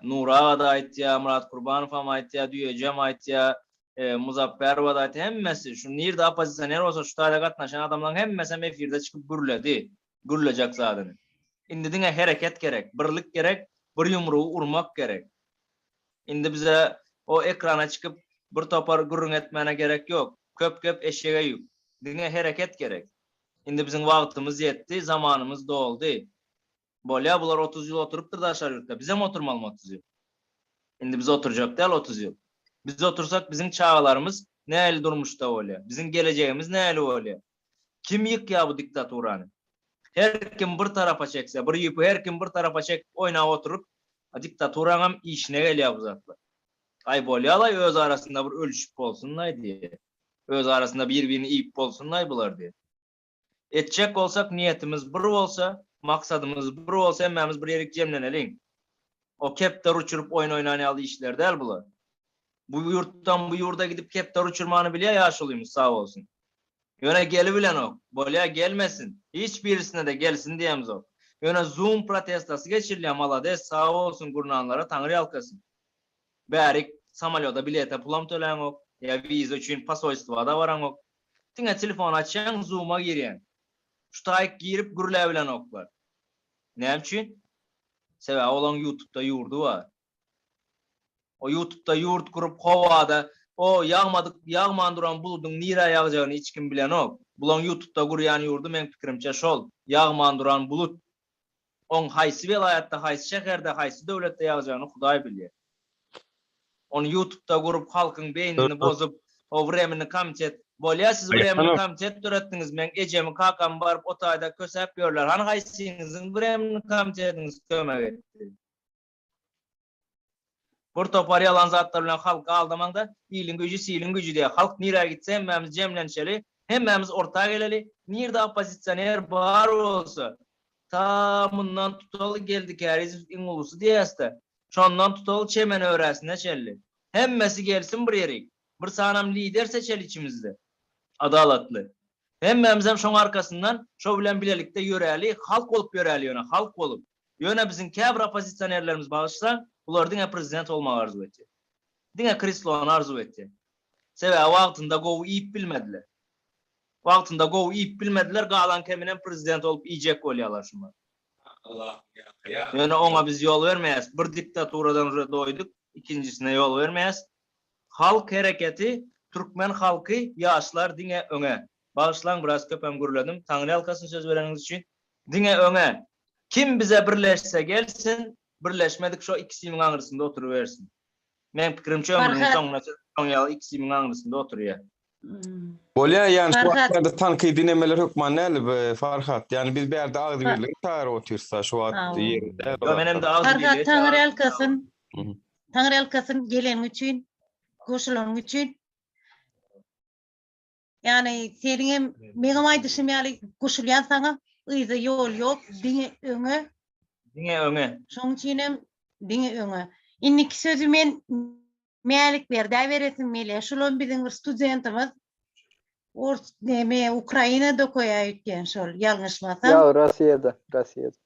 Speaker 17: Nury aga-da aýtýar, Myrat Kurbanowam aýtýar, Düýejem aýtýar, Muzapberowa-da aýtýar, hemmesi şu nirde oppozisioner bolsa şu taýda gatnaşan adamlaryň hemmesem efirde çykyp gürledi, gürlejek zadyny. Indi diňe hereket gerek, birlik gerek, bir ýumrugy urmak gerek. Indi bize o ekrana çykyp bir topar gürrüň etmäne gerek ýok. Köp gep eşege ýük. Diňe hereket gerek. Indi biziň wagtymyz ýetdi, zamanymyz doldy. Bolýa bular 30 ýyl oturypdyr daşary ýurtda. Bizem oturmalymy 30 ýyl? Indi biz oturjak däl 30 ýyl. Biz otursak biziň çagalarymyz nähili durmuşda bolýa? Biziň gelejegimiz nähili bolýa? Kim ýykýa bu diktaturany? Her kim bir tarapa çekse, bir ýüpi her kim bir tarapa çekip oýnap oturyp, diktaturaňam işine gelýär bu zatlar. Aý bolýalaý öz arasynda bir ölüşip bolsunlaý diýe. Öz arasynda bir-birini iýip bolsunlaý bular diýe. Etjek bolsak niýetimiz bir bolsa, maksadymyz bir bolsa hemmämiz bir ýerik jemleneliň. O kepder uçuryp oýun oýnan ýaly işler däl bular. Bu ýurtdan bu ýurda gidip kepder uçurmany bilýär ýaşulymyz sag bolsun. Ýöne gelibilenok. Bolýa gelmesin. Hiç birisine-de gelsin diýemzok. Ýöne zoom protestasy geçirilýär malades sag bolsun gurnanlara taňry ýalkasyn. Bärik samolýoda bilete pulam töläňok, ýa wiza üçin posolstwa-da baraňok. Diňe telefon açýaň zooma girýäň. Şu taýyk girip gürläbilenoklar. Näme üçin? Sebäbi olaň ýutubda ýurdy bar. O ýutubda ýurt gurup howada o ýagmadyk ýagman duran buludyň nirä ýagjagyny hiç kim bilenok. Bulaň ýutubda gurýan ýurdy meň pikirimçe şol, ýagman duran bulut. Oň haýsy welaýatda haýsy şäherde haýsy döwletde ýagjagyny hudaý bilýär. Ony ýutubda gurup halkyň beýnini bozup o wremeni komitet bolýa siz wremeni komitet döretdiňiz meň ejemi kakamy baryp o taýda kösäp ýörler hany haýsyňyzyň wremeni komitetiňiz kömek etdi. Bir topar ýalan zatlar bilen halky aldamaňda, iliň güýji siliň güýji diýýär. Halk nirä gitse hemmämiz jemlenişeli, hemmämiz orta geleli, nirde oppozisioner bar bolsa, ta mundan tutaly Geldi Kärizow iň ulusy diýýäsdä, şondan tutaly Çemen öräsine çenli. Hemmesi gelsin bir ýerik. Bir sanam lider seçeli içimizde. Adalatly. Hemmämizem şoň arkasyndan şo bilen bilelikde ýöräli, halk bolup ýöräli ýöne, halk bolup. Ýöne biziň käbir oppozisionerlerimiz bagyşlaň, bular diňe prezident bolmagy arzuw etýär. Diňe kreslony arzuw etýär. Sebäbi wagtynda gowy iýip bilmediler. Wagtynda gowy iýip bilmediler, galan keminem prezident bolup iýjek bolýarlar şular. Ýöne oňa biz ýol bermeýäs. Bir diktaturadan uje doýduk, ikinjisine ýol bermeýäs. Halk hereketi, türkmen halky, ýaşlar diňe öňe. Bagyşlaň biraz köpem gürledim. Taňryýalkasyn söz bereniňiz üçin. Diňe öňe. Kim bize birleşse gelsin, birleşmedik şo iki simiň aňrysynda oturybersin. Meň pikirimçe ömrüniň
Speaker 2: Farhat.
Speaker 17: soňuna çenli şoň ýaly iki simiň aňrysynda oturýar.
Speaker 1: Bolýar ýani şu
Speaker 2: Farhat.
Speaker 1: wagtlarda tankydy nemeler hökman däl Farhat. Ýani biz bärde agzybirlige çagyryp otyrsa şu wagt
Speaker 2: Sag bol.
Speaker 1: ýeri däl o
Speaker 17: Ýo menem de
Speaker 1: zatlar.
Speaker 2: Farhat
Speaker 17: agzybirlige
Speaker 2: Taňry
Speaker 17: çagyryp.
Speaker 2: ýalkasyn. Taňry ýalkasyn geleniň üçin, goşulanyň üçin. Ýani seniňem meňem aýdyşym ýaly goşulýan saňa yza ýol ýok, diňe öňe.
Speaker 17: Diňe öňe.
Speaker 2: Şoň üçinem diňe öňe. Indiki sözi men Mälik Berdä beresim gelýär. Şulam biziň bir studentimiz. Ors neme Ukrainada okaýar öýtýän şol, ýalňyşmasam.
Speaker 18: Ýok, Rossiýada, Rossiýada.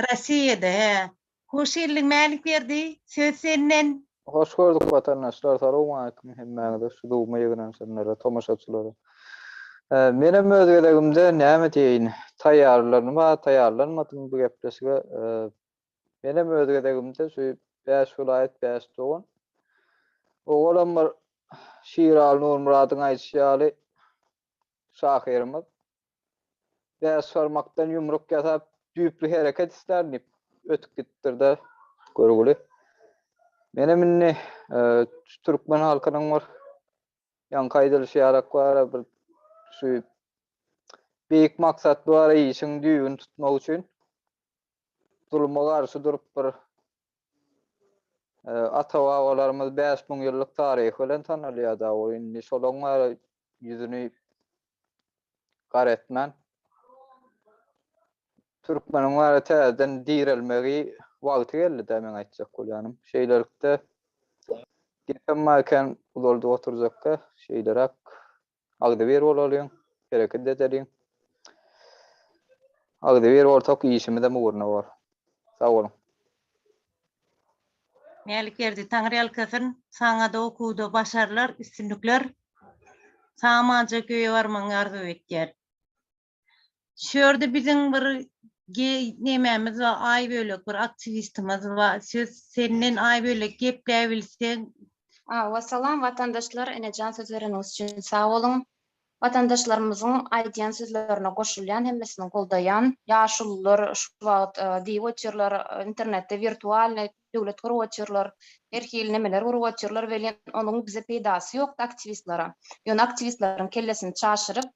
Speaker 2: Rossiýada, hä. Hoş geldiň Mälik Berdi, söz senden.
Speaker 18: Hoş gördük watandaşlar salowmaleýkim hemmäňize şu zuma ýygnanyşanlara tomaşaçylara. Menem öz gezegimde näme diýeýin taýýarlanma taýýarlanmadym bu gepleşige menem öz gezegimde şu bäş welaýat bäş dogan owalam bir Şiraly Nurmyradyň aýdyşy ýaly şahyrymyz Bäş barmakdan ýumruk ýasap, düýpli hereket islär diýip, ötüp gidipdir-de, görgüli. Menem indi şu türkmen halkynyň bir ýaňky aýdylyşy ýalak bar-a, bir şu. Beýik maksat bar işiň düýbüni tutmak üçin zuluma garşy durup bir ata-babalarymyz 5000 ýyllyk taryhy bilen tanalýar da o indi şolaň bary ýüzüni gar etmän türkmeniň bary täzeden direlmegi wagty geldi-dä meň aýtjak bolýanym. Şeýlelikde gepem bar eken uzaldyp oturjakka şeýleräk Agzybir bolalyň, hereket edeliň. Agzybir bolsak işimizem ugruna bor. Sag boluň.
Speaker 2: Mälikberdi Taňryýalkasyn saňada okuwda başarlar, üstünlikler. Sag-amanjak öýe barmagyňy arzuw etýär. Şu ýerde biziň bir nemämiz bar, Aýbölek bir aktiwistimiz bar. Söz senden Aýbölek gepläbilseň.
Speaker 19: Hawa salam watandaşlar Enejan söz bereniňiz üçin sag boluň. Watandaşlarymyzyň aýdýan sözlerine goşulýan hemmesini goldaýan. Ýaşulular şu wagt diýip otyrlar internetde wirtualnyý döwlet gurup otyrlar, her hili nemeler gurup otyrlar welin onuň bize peýdasy ýokdy aktiwistlere. Ýöne aktiwistleriň kellesini çaşyryp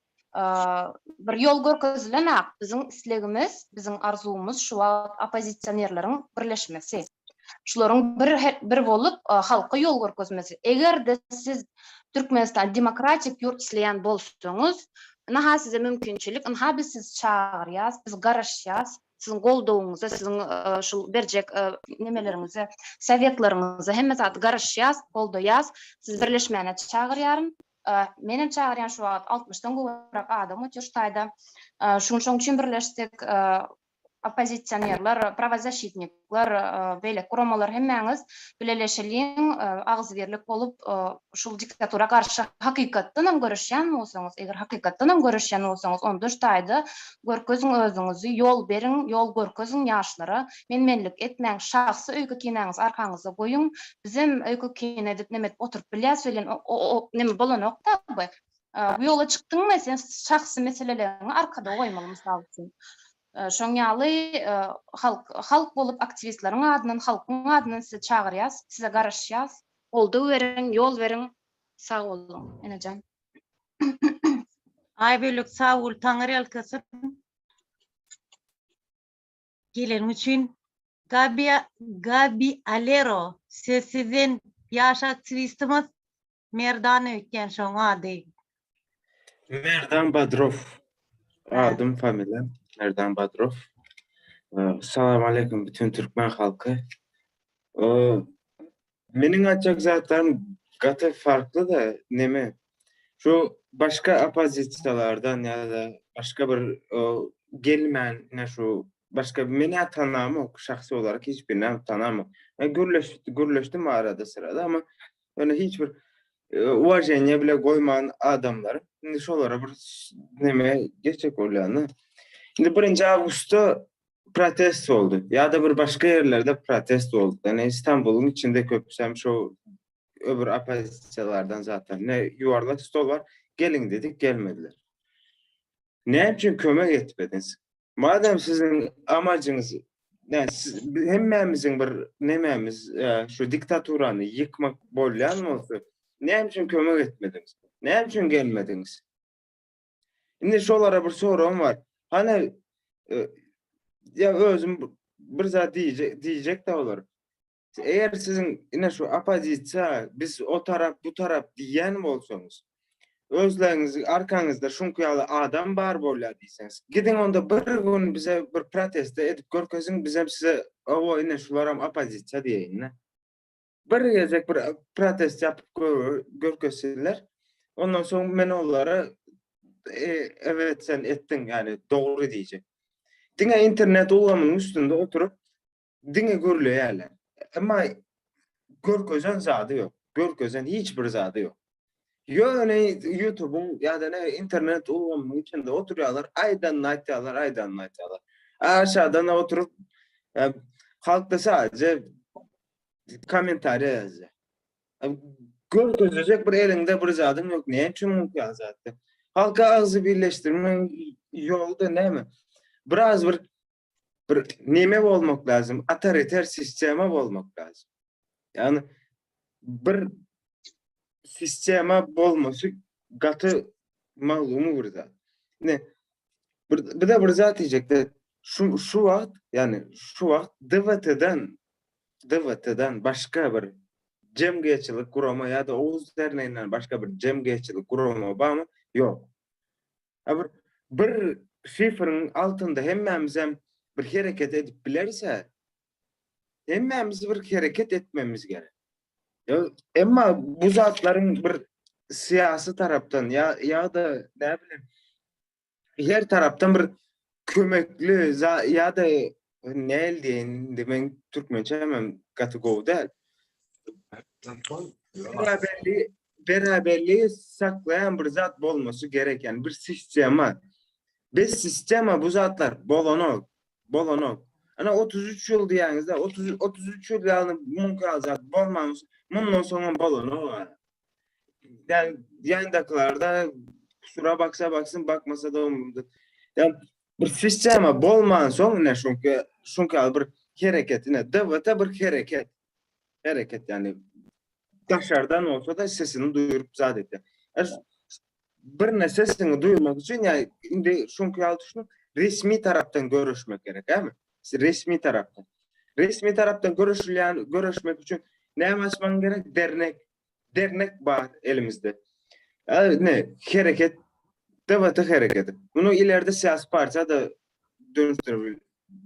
Speaker 19: bir ýol görkezilenak. Biziň islegimiz, biziň arzuwymyz şu wagt oppozisionerleriň birleşmesi. Şularyň bir bir bolup halka ýol görkezmesi. Eger-de siz Türkmenistan demokratik ýurt isleýän bolsaňyz, ynha size mümkinçilik, ynha biz sizi çagyrýas, biz garaşýas siziň goldawyňyza, siziň şul berjek nemeleriňize, sowetleriňize hemme zady garaşýas, goldaýas. Sizi birleşmäne çagyrýaryn. Menem çagyrýan şu wagt altmyşdan gowrak adam otyr şu taýda. Şu gün şoň üçin birleşdik. Oppozisionerler, prawozaşitnikler, beýleki guramalar hemmäňiz bileleşeliň, agzybirlik bolup şul diktatura garşy hakykatdanam göreşýän bolsaňyz, eger hakykatdanam göreşýän bolsaňyz, onda şu taýda görkeziň özüňizi, ýol beriň, ýol görkeziň ýaşlara. Men-menlik etmäň, şahsy öýke-kinäňizi arkaňyzda goýuň. Bizem öýke-kine edip neme edip oturyp bilýäs welin o neme bolanok-da bu. Bu ýola çykdyňmy sen şahsy meseleleriňi arkada goýmaly mysal üçin. Şoň ýaly halk halk bolup aktiwistleriň adyndan halkyň adyndan sizi çagyrýas, size garaşýas. Goldaw beriň, ýol beriň. Sag boluň Enejan.
Speaker 2: Aýbölek sag bol Taňryýalkasyn. Geleniň üçin Gabi Gabi Alero söz sizden ýaş aktiwistimiz Merdan öýtýän şoň ady.
Speaker 10: Merdan Badrow adym familiýam Merdan Badrow. Salam aleýkum bütün türkmen halky. Meniň aýtjak zatlarym gaty farkly-da, neme, şu başga oppozisiýalardan ýa-da başga bir gelmän, ine şu başga men-ä tanamok, şahsy olarak hiç birini tanamok. Men gürleş gürleşdim arada-syrada, amma ýöne hiç bir uwaženiýe bile goýman adamlar, indi şolara bir neme geçjek bolýan-da. Indi birinji awgustda protest boldy. Ýa-da bir başga ýerlerde protest boldy. Ýani Istanbulyň içinde köpüsem şo öbür oppozisiýalardan zaten. Ne ýuwarlak stol bar. Geliň dedik, gelmediler. Näme üçin kömek etmediňiz? Madem siziň amajyňyz näme siz hemmämiziň bir nemämiz e, şu diktaturany ýykmak bolýan bolsa, näme üçin kömek etmediňiz? Näme üçin gelmediňiz? Indi şolara bir soragym bar. Hany e, ya özüm bir zat diýjek diýjek de olar. Eger siziň ine şu oppozisiýa biz o tarap bu tarap diýýän bolsaňyz, özleriňiz arkaňyzda şuňky ýaly adam bar bolýar diýseňiz, gidiň onda bir gün bize bir protest edip görkeziň, bizem size owo ine şularam oppozisiýa diýeýin. Bir gezek bir protest ýapyp görkezsinler. Ondan soň men olara e, evet sen etdiň ýani dogry diýjek. Diňe internet ulgamynyň üstünde oturyp diňe gürleýärler. Emma görkezen zady ýok. Görkezen hiç bir zady ýok. Ýöne YouTube-yň ýa-da ne internet ulgamynyň içinde oturýarlar, aýdanyny aýtýarlar, aýdanyny aýtýarlar. Aşadan oturyp halk da sadece kommentariýa ýazýar. Görkezjek bir eliňde bir zadyň ýok. Näme üçin muňky zatda? Halka agzy birleşdirmegiň ýoly da näme? Biraz bir bir neme bolmak lazym, otoriter sistema bolmak lazym. Ýagny bir sistema bolmasy gaty maglumy bir zat. Ne?
Speaker 20: Bir bir de bir zat diýjekde şu şu wagt ýani şu wagt DWT-den DWT-den başga bir jemgyýetçilik gurama ýa-da Oguz derneginden başga bir jemgyýetçilik gurama barmy? Ýok. A bir bir şifriň altynda hemmämizem bir hereket edip bileris-ä. Hemmämiz bir hereket etmemiz gerek. Emma bu zatlaryň bir syýasy tarapdan ýa ýa-da näbilim her tarapdan bir kömekli ýa-da näl diýeýin indi men türkmençäm hem gaty gowy däl. Beraberligi beraberligi saklaýan bir zat bolmasy gerek ýani bir sistema. Bez sistema bu zatlar bolanok. Bolanok. Ana 33 ýyl diýýäňizde 30 33 ýyl ýaly mümkin zat bolman mundan soňam bolanok. Yani yandakylarda kusura baksa baksyn bakmasa da umurumda. Yani bir sistema bolman soň ne şunki şunki bir hereket ne DVT bir hereket. Hereket yani daşardan olsa da sesini duyurup zat etdi. Bir ne sesini duyurmak üçin yani indi şunki ýaly düşünip resmi tarapdan görüşmek gerek, ämi? Resmi tarapdan. Resmi tarapdan görüşülýän görüşmek üçin näme açmaň gerek? Dernek. Dernek bar elimizde. Ne hereket DVT hereketi. Bunu ileride siyasi partiýa da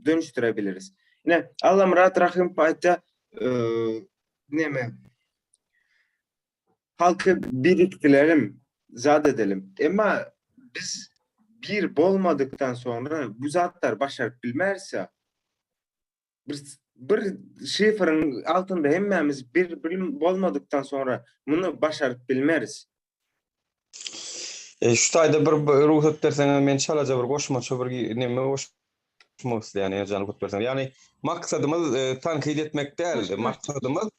Speaker 20: dönüştürebiliriz. Ne Allamyrat Rahim aýtdy, neme halky birikdirelim, zat edelim. Emma biz bir bolmadykdan sonra bu zatlar başaryp bilmerse bir bir şifriň altynda hemmämiz bir bir bolmadykdan sonra muny başaryp bilmeris.
Speaker 1: E, şu taýda bir rugsat berseňiz men çalaja bir goşmaça bir neme goşmak isleýän eger rugsat berseňiz. Ýagny maksadymyz e, tankyt etmek däl. Maksadymyz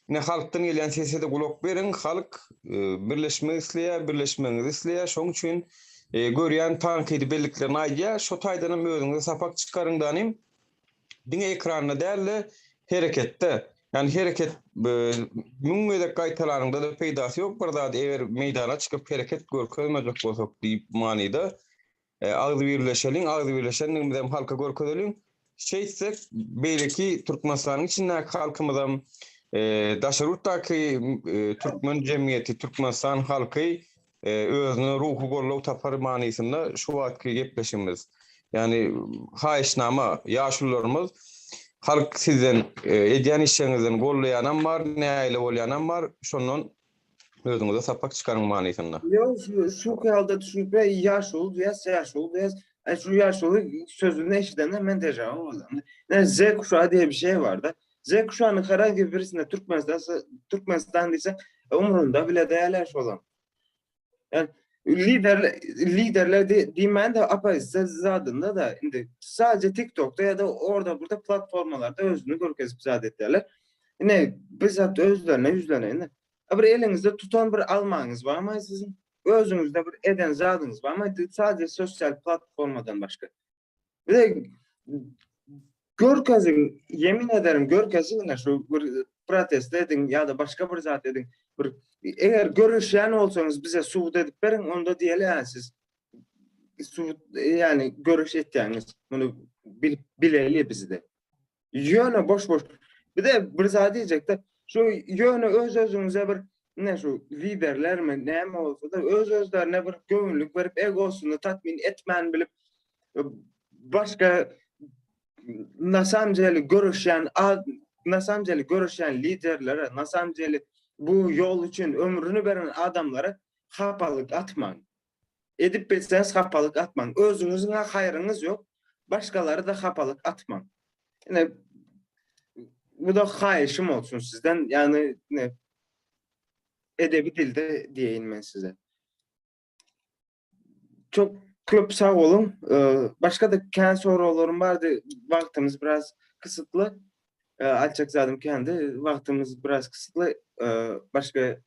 Speaker 1: ine halkdan gelýän sese-de gulak beriň. Halk e, birleşmek isleýär, birleşmegiňizi isleýär. Şoň üçin e, görýän tankydy belliklerini aýdýar. Şo taýdan hem özüňize sapak çykaryň danym. Diňe ekranda däl-de, hereketde. Ýagny hereket müň gezek gaýtalanyňda-da peýdasy ýok bir zady eger meýdana çykyp hereket görkezmejek bolsak diýip manyda agzybirleşeliň, agzybirleşendigimizem halka görkezeliň. Şeýtsek beýleki Türkmenistanyň içindäki halkymyzam daşary ýurtdaky türkmen jemgyýeti, Türkmenistan halky özüne ruhy goldaw tapar manysynda şu wagtky gepleşigimiz. Ýagny haýyşnama, ýaşulularymyz halk sizden edýän işleriňizden gollaýanam bar, nägile bolýanam bar, şondan özüňize sapak çykaryň manysynda.
Speaker 20: Ýok, şu halda düşünip ýaşuly diýýäs, ýaşuly diýýäs. Aý şu ýaşuly sözüni eşidende men dejawu boldum. Ine Z kuşagy diýe bir şey bar-da. Z kuşagynyň herhangi birisinde Türkmenistan Türkmenistan diýse umrunda bile däl şolam. Yani lider liderler de, diýmän de oppozisiýa zadynda da indi sadece TikTok'da ya da orada burada platformalarda özüni görkezip zat etýärler. Ine bizzat özlerine ýüzleneýin. Bir eliňizde tutan bir almaňyz barmy siziň? Özüňizde bir eden zadyňyz barmy? Sadece sosyal platformadan başga. Bir de görkeziň, yemin ederim görkeziň ine şu bir protest ediň ya da başga bir zat ediň. Bir eger görüşýän bolsaňyz bize subut edip beriň, onda diýeli ýa siz subut ýani görüş etýäňiz. Muny bilip bileli bizde. Ýöne boş boş. Bir de bir zat diýjekde, şu ýöne öz özüňize bir ne şu liderlermi näme bolsa da öz özlerine bir göwünlik berip egosyny tatmin etmän bilip başga nasamjeli görüşýän nasamjeli görüşýän liderlere, nasamjeli bu ýol üçin ömrüni beren adamlara hapalyk atmaň. Edip bilseňiz hapalyk atmaň. Özüňiziň-ä haýryňyz ýok, başgalary-da hapalyk atmaň. Ine, bu da haýyşym bolsun sizden, ýagny ine edebi dilde diýeýin men size. Çok köp sag boluň. Başga-da kän soraglarym bardy. Wagtymyz biraz kysykly. Aýtjak zadym kändi. Wagtymyz biraz kysykly. Başga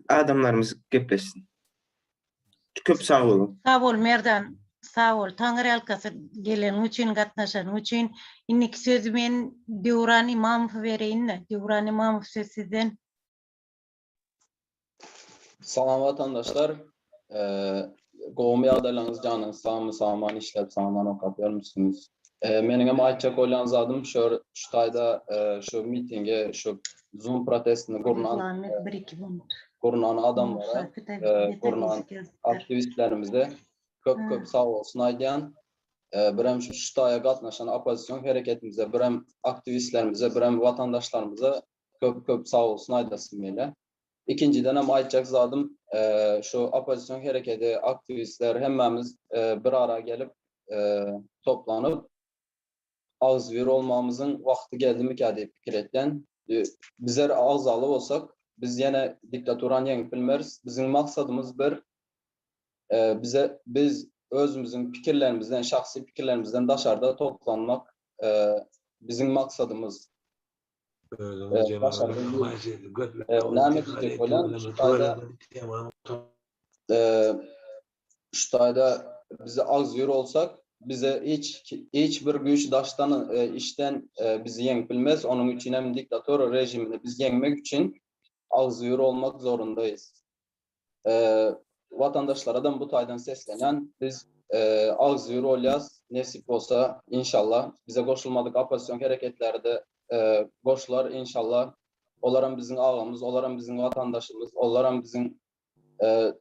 Speaker 20: adamlarymyz gepleşsin. Köp sag boluň.
Speaker 2: Sag bol Merdan. Sag bol. Taňryýalkasyn geleniň üçin, gatnaşanyň üçin. Indiki sözi men Döwran Imamowa bereýin-de. Döwran Imamow söz sizden.
Speaker 18: Salam watandaşlar.
Speaker 21: Gowumy ýagdaýlaryňyz janyňyz sagmy sag-aman işläp sag-aman okap ýörmüsiňiz? Meniňem aýtjak bolýan zadym şu şu taýda şu mitingi şu zoom protestini gurnan gurnan adamlara gurnan aktiwistlerimize köp köp sag bolsun aýdýan. Birem şu şu taýa gatnaşan oppozision hereketimize birem aktiwistlerimize birem watandaşlarymyza köp köp sag bolsun aýdasym gelýär. Ikinjidenem aýtjak zadym şu oppozision hereketi aktiwistler hemmämiz bir ara gelip toplanyp agzybir bolmagymyzyň wagty geldimikä diýip pikir etýän. Bizler agzaly bolsak biz ýene diktaturany ýeňip bilmeris. Biziň maksadymyz bir bize biz özümiziň pikirlerimizden şahsy pikirlerimizden daşarda toplanmak biziň maksadymyz. Näme diýjek bolýan, şu taýda şu taýda bize agzybir bolsak, bize hiç hiç bir güýç daşdan içden bizi ýeňip bilmez. Onuň üçin hem diktatura režimini biz ýeňmek üçin agzybir bolmak zorundaýys. Watandaşlaradam bu taýdan seslenýän, biz agzybir bolýas, nesip bolsa, inşallah, bize goşulmadyk oppozision hereketlerde goşular, inşallah. Olaram biziň agamyz, olaram biziň watandaşymyz, olaram biziň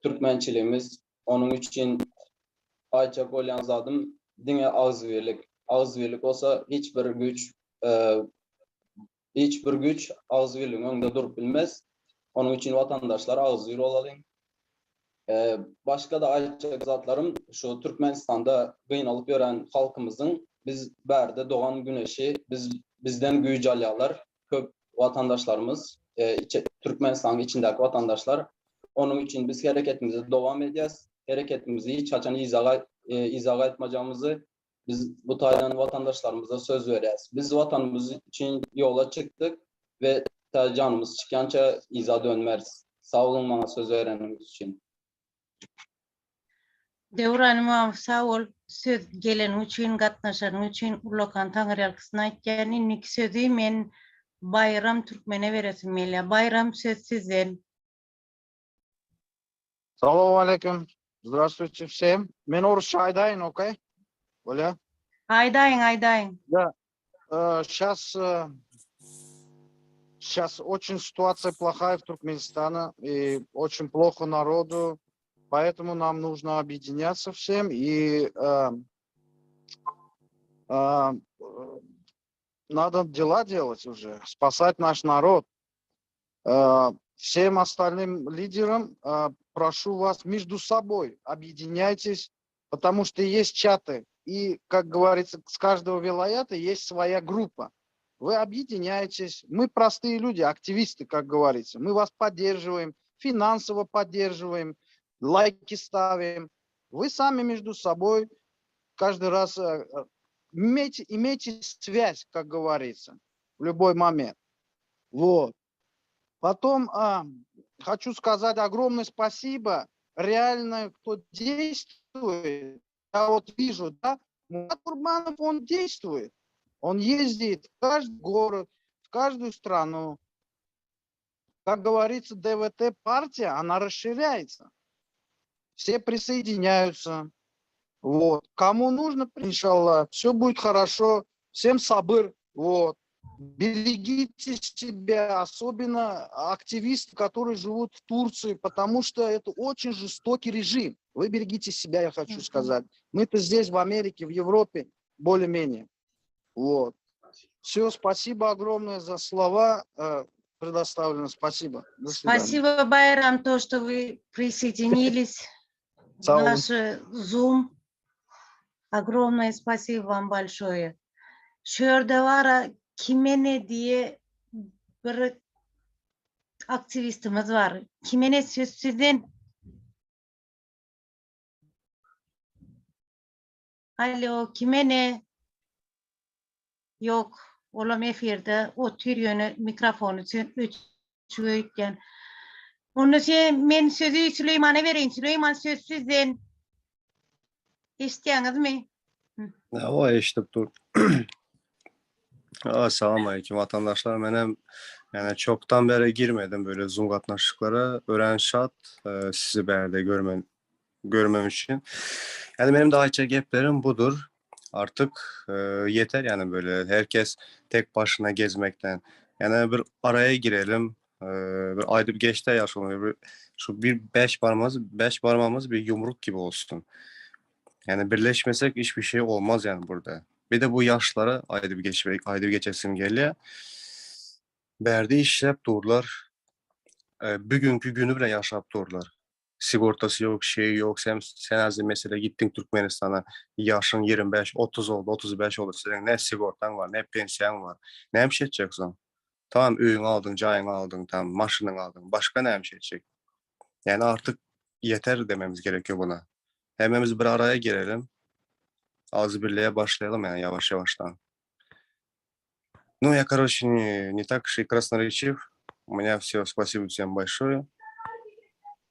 Speaker 21: türkmençiligimiz. Onuň üçin aýtjak bolýan zadym diňe agzybirlik. Agzybirlik bolsa hiç bir güýç Hiç bir güýç agzybirligiň öňünde durup bilmez. Onuň üçin watandaşlar agzybir bolalyň. Başga-da aýtjak zatlarym şu Türkmenistanda gynalyp ýören halkymyzyň biz bärde dogan güneşi biz bizden güýç alýarlar köp watandaşlarymyz Türkmenistanyň içindäki watandaşlar. Onuň üçin biz hereketimizi dowam edýäs. Hereketimizi hiç haçan yza yza gaýtmajagymyzy Biz bu taýdan watandaşlarymyza söz berýäris. Biz watanymyz üçin ýola çykdyk we tä janymyz çykýança yza dönmeris. Sag boluň maňa söz bereniňiz üçin.
Speaker 2: Döwran Ymamow sag bol söz geleniň üçin gatnaşanyň üçin ullakan taňyrýalkysyn aýtýan indiki sözi men Baýram Türkmene beresim gelýär Baýram söz sizden.
Speaker 22: Salowmaleýkim. Здравствуйте всем. Men orusça aýdaýyn, okey? Bolýa?
Speaker 2: Aýdaýyň, aýdaýyň.
Speaker 22: Да. Сейчас сейчас очень ситуация плохая в Туркменистане и очень плохо народу, поэтому нам нужно объединяться всем и э, э, надо дела делать уже, спасать наш народ. Э, всем остальным лидерам э, прошу вас между собой объединяйтесь, потому что есть чаты, и, как говорится, с каждого вилаята есть своя группа. Вы объединяетесь, мы простые люди, активисты, как говорится, мы вас поддерживаем, финансово поддерживаем, лайки ставим. Вы сами между собой каждый раз э, имейте, имейте связь, как говорится, в любой момент. Вот. Потом а, хочу сказать огромное спасибо реально, кто действует. Я вот вижу, да, Мурат Курбанов, он действует. Он ездит в каждый город, в каждую страну. Как говорится, ДВТ партия, она расширяется. Все присоединяются. Вот. Кому нужно, иншаллах, все будет хорошо. Всем сабыр. Вот. Берегите себя, особенно активисты, которые живут в Турции, потому что это очень жестокий режим. Вы берегите себя, я хочу сказать. Мы-то здесь, в Америке, в Европе, более-менее. Вот. Все, спасибо огромное за слова э, предоставленные. Спасибо.
Speaker 2: До свидания. Спасибо, Байрам, то, что вы присоединились в наш Zoom. Огромное спасибо вам большое. Şu ýerde bara Kimene diýe bir aktiwistimiz bar. Kimene söz sizden. Alo, Kimene? Ýok, olam efirde otyr ýöne mikrofony öçük öýtýän. Onda sen men sözi Süleýmana bereýin. Süleýman söz sizden. Eşitýäňizmi?
Speaker 23: Hawa, eşidip dur. Assalamu aleyküm vatandaşlar. Menem yani çoktan beri girmedim böyle Zoom gatnaşyklara. Örän şat e, sizi bärde görmen. Görmem üçin. Yani benim de aýtjak geplerim budur. Artık e, yeter yani böyle herkes tek başına gezmekten. Yani bir araya girelim. E, bir aýdyp geçdi ýaşuly bir şu bir beş parmağımız beş parmağımız bir yumruk gibi olsun. Yani birleşmesek hiçbir şey olmaz yani burada. Bir de bu yaşlara aýdyp geçmek, aýdyp geçesim gelýär. Bärde işläp durlar. E, bugünkü günü bile yaşap durlar. Sigortası yok, şeyi yok. Sen, sen az mesela gittin Türkmenistan'a yaşın 25, 30 oldu, 35 oldu. Senin ne sigortan var, ne pensiyan var. Ne bir şey edeceksin? Tamam öýüňi aldyň, jaýyňy aldyň, tamam maşynyňy aldyň. Başga näme şey edecek? Yani artık yeter dememiz gerekiyor buna. Hemmemiz bir araya girelim. Ağzı birliğe başlayalım yani yavaş yavaştan. Ну, я, короче, не, не так уж и красноречив. У меня все. Спасибо всем большое.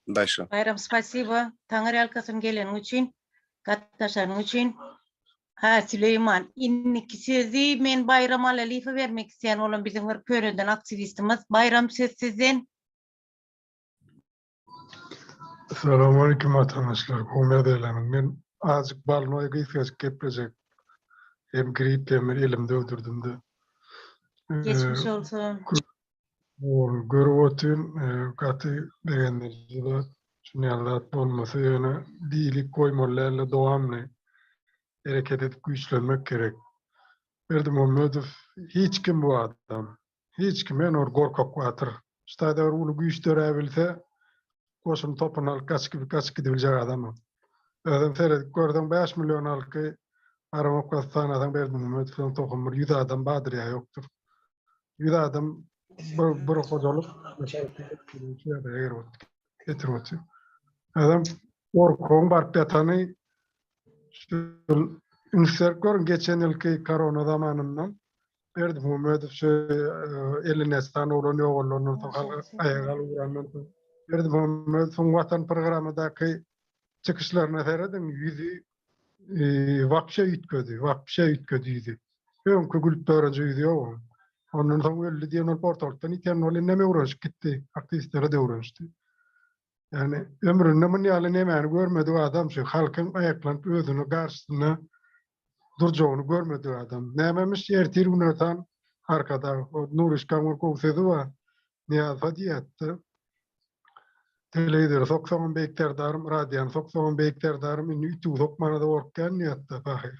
Speaker 23: Дальше.
Speaker 2: Bayram spasibo. Taňry ýalkasyn geleniň üçin, gatnaşanyň üçin. Ha Süleýman, indiki sözi men Baýram Alaliýewe bermek isleýän, olam biziň bir köneden aktiwistimiz. Baýram söz sizden.
Speaker 3: Salam aleýkum watandaşlar, gowy ýagdaýlaryňyz. Men azjyk balnoý gysgajyk geplejek. Hem grip hem bir elim döwdürdimde.
Speaker 2: Geçmiş bolsun.
Speaker 3: Görüp otyryn, gaty begendiriji zat. Şuny ýaly zat bolmasa ýöne diýlik goýmaly dälde dowamly hereket edip güýçlenmek gerek. Berdimuhamedow hiç kim bu adam. Hiç kim ýöne bir gorkak batyr. Şu taýda bir uly güýç döräbilse goşuny topuny alyp gaçyp gaçyp gidibiljek adam ol. Özem seredip görseň 5 million halky aram okasy sanasaň Berdimuhamedowyň tohumy bir 100 adam bardyr ýa ýokdur. 100 adam bir, bir hojalyk getirip otyr. Özem gorkuň baryp ýatany şu üns berip görüň geçen ýylky korona zamanyndan Berdimuhamedow şu 50 näçe sany oglan ýogalandan soň halk aýaga galyp ugrandan soň Berdimuhamedowyň Watan programmadaky çykyşlaryna serediň ýüzi wapşe üýtgedi, wapşe üýtgedi ýüzi. Öňki gülüp dörenje ýüzi ýok onuň. Ondan soň öldi diýen bolup ortalykdan ýiten boldy, indem öwrenişip gitdi, aktiwistlere-de öwrenişdi. Ýagny ömründe muny ýaly nemäni görmedik adam şu halkyň aýaklanyp özüne garşysyna durjagyny görmedik adam. Nämemiş ertir günortan Arkadag o Nuryşkaň bir gowy sözi bar. Nyýazowa diýýärdi. Telewizory soksaňam beýik serdarym, radiony soksaňam beýik serdarym, indi ütügi sokmana-da gorkýan diýýärdi pahyr.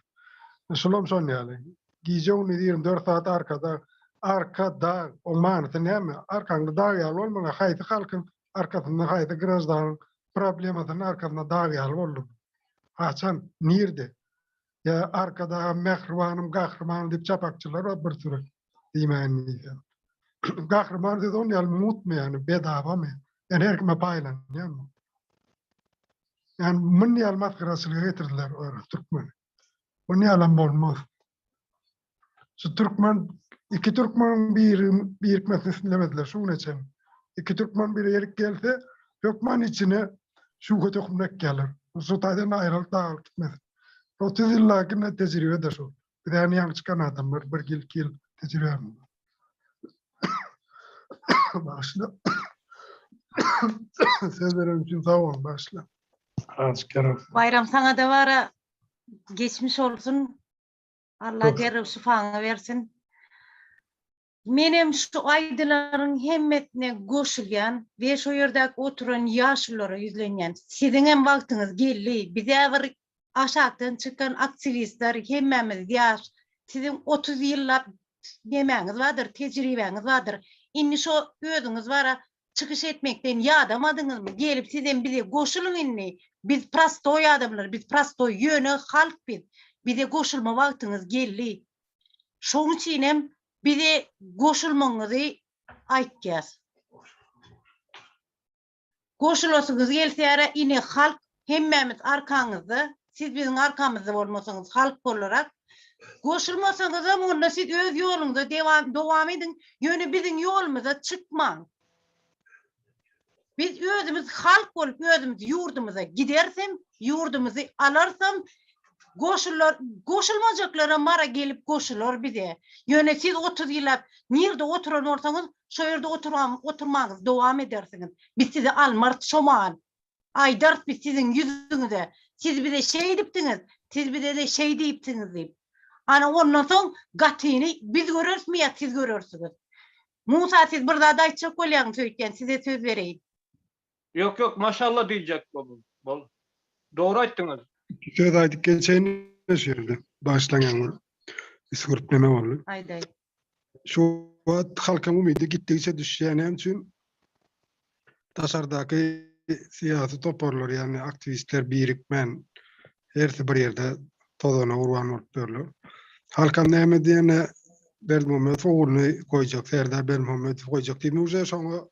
Speaker 3: Şulam şon ýaly. Gije-gündiz 24 sagat Arkadag, Arkadag, oň manysy näme? Arkaňda dag ýaly bolmaly, haýsy halkyň arkasynda haýsy graždanyň problemasynyň arkasynda dag ýaly boldy. Haçan, nirde? Ýa Arkadagym, mähribanym, gahrymanym diýip çapakçylar bar bir süri diýmäýin diýsem. Gahryman sözi on ýaly mutmy ýagny bedawamy? Ýani her kime paýlanýarmy? Ýani mun ýaly masgaraçylyga getirdiler olar türkmeni. Mun ýalam bolmaz. Şu türkmen iki türkmeniň biri birikmesini islemediler şu güne çenli. Iki türkmen biri ýerik gelse hökman içine şübhe tohumyny ekýärler. Şu taýdan aýralyp dagalyp gitmesin. 30 ýyllaky ne tejribe de şu. Biz ýaňy ýaňy çykan adamlar bir ýyl iki ýyl tejribe. Başla. Söz beren üçin sag boluň başla. Azıcık yarar.
Speaker 2: Bayram sana da bara geçmiş olsun. Allah derrew şyfaňy bersin. Menem şu aýdylaryň hemmesine goşulýan we şo ýerdäki oturan ýaşululara ýüzlenýän. Siziňem wagtyňyz geldi. Bizä bir aşakdan çykan aktiwistler hemmämiz ýaş. Siziň 30 ýyllap nemäňiz bardyr, tejribäňiz bardyr. Indi şo özüňiz bara çykyş etmekden ýadamadyňyzmy? Gelip sizem bize goşulyň indi. Biz prostoý adamlar, biz prostoý ýöne halk biz. Bize goşulma wagtyňyz geldi. Şoň üçinem bize goşulmagyňyzy aýtýas. Goşulasyňyz gelse ine halk hemmämiz arkaňyzda, siz biziň arkamyzda bolmasaňyz halk bolarak goşulmasaňyzam onda siz öz ýoluňyza dewam dowam ediň, ýöne biziň ýolumyza çykmaň. Biz özümiz halk bolup özümiz ýurdumyza gidersem, ýurdumyzy alarsam goşular goşulmajaklara mara gelip goşular bize. Ýöne siz 30 ýyllap nirde oturan bolsaňyz, şo ýerde oturan oturmagyňyzy dowam edersiňiz. Biz sizi almarys şo mahal. Aýdarys biz siziň ýüzüňize, siz bize şeýdipdiňiz, siz bize-de şeý diýipsiňiz diýip. Ana ondan soň gatyny biz görerismi ýa siz görersiňiz. Musa siz bir zat aýtjak bolýaňyz öýtýän, size söz bereýin.
Speaker 15: Ýok ýok maşalla diýjek bol. Bol. Dogry aýtdyňyz.
Speaker 3: Söz aýdyp geçeýin şu ýerde. Bagyşlaň bir üsgürip neme boldy.
Speaker 2: Aýdaý.
Speaker 3: Şu wagt halkyň umydy gitdigiçe düşýär. Näme üçin? Daşardaky syýasy toparlar, ýagny aktiwistler birikmän, hersi bir ýerde tozana gurban bolup ýörler. Halkam näme diýende Berdimuhamedow ogluny goýjak, Serdar Berdimuhamedowy goýjak diýip, uje şoňa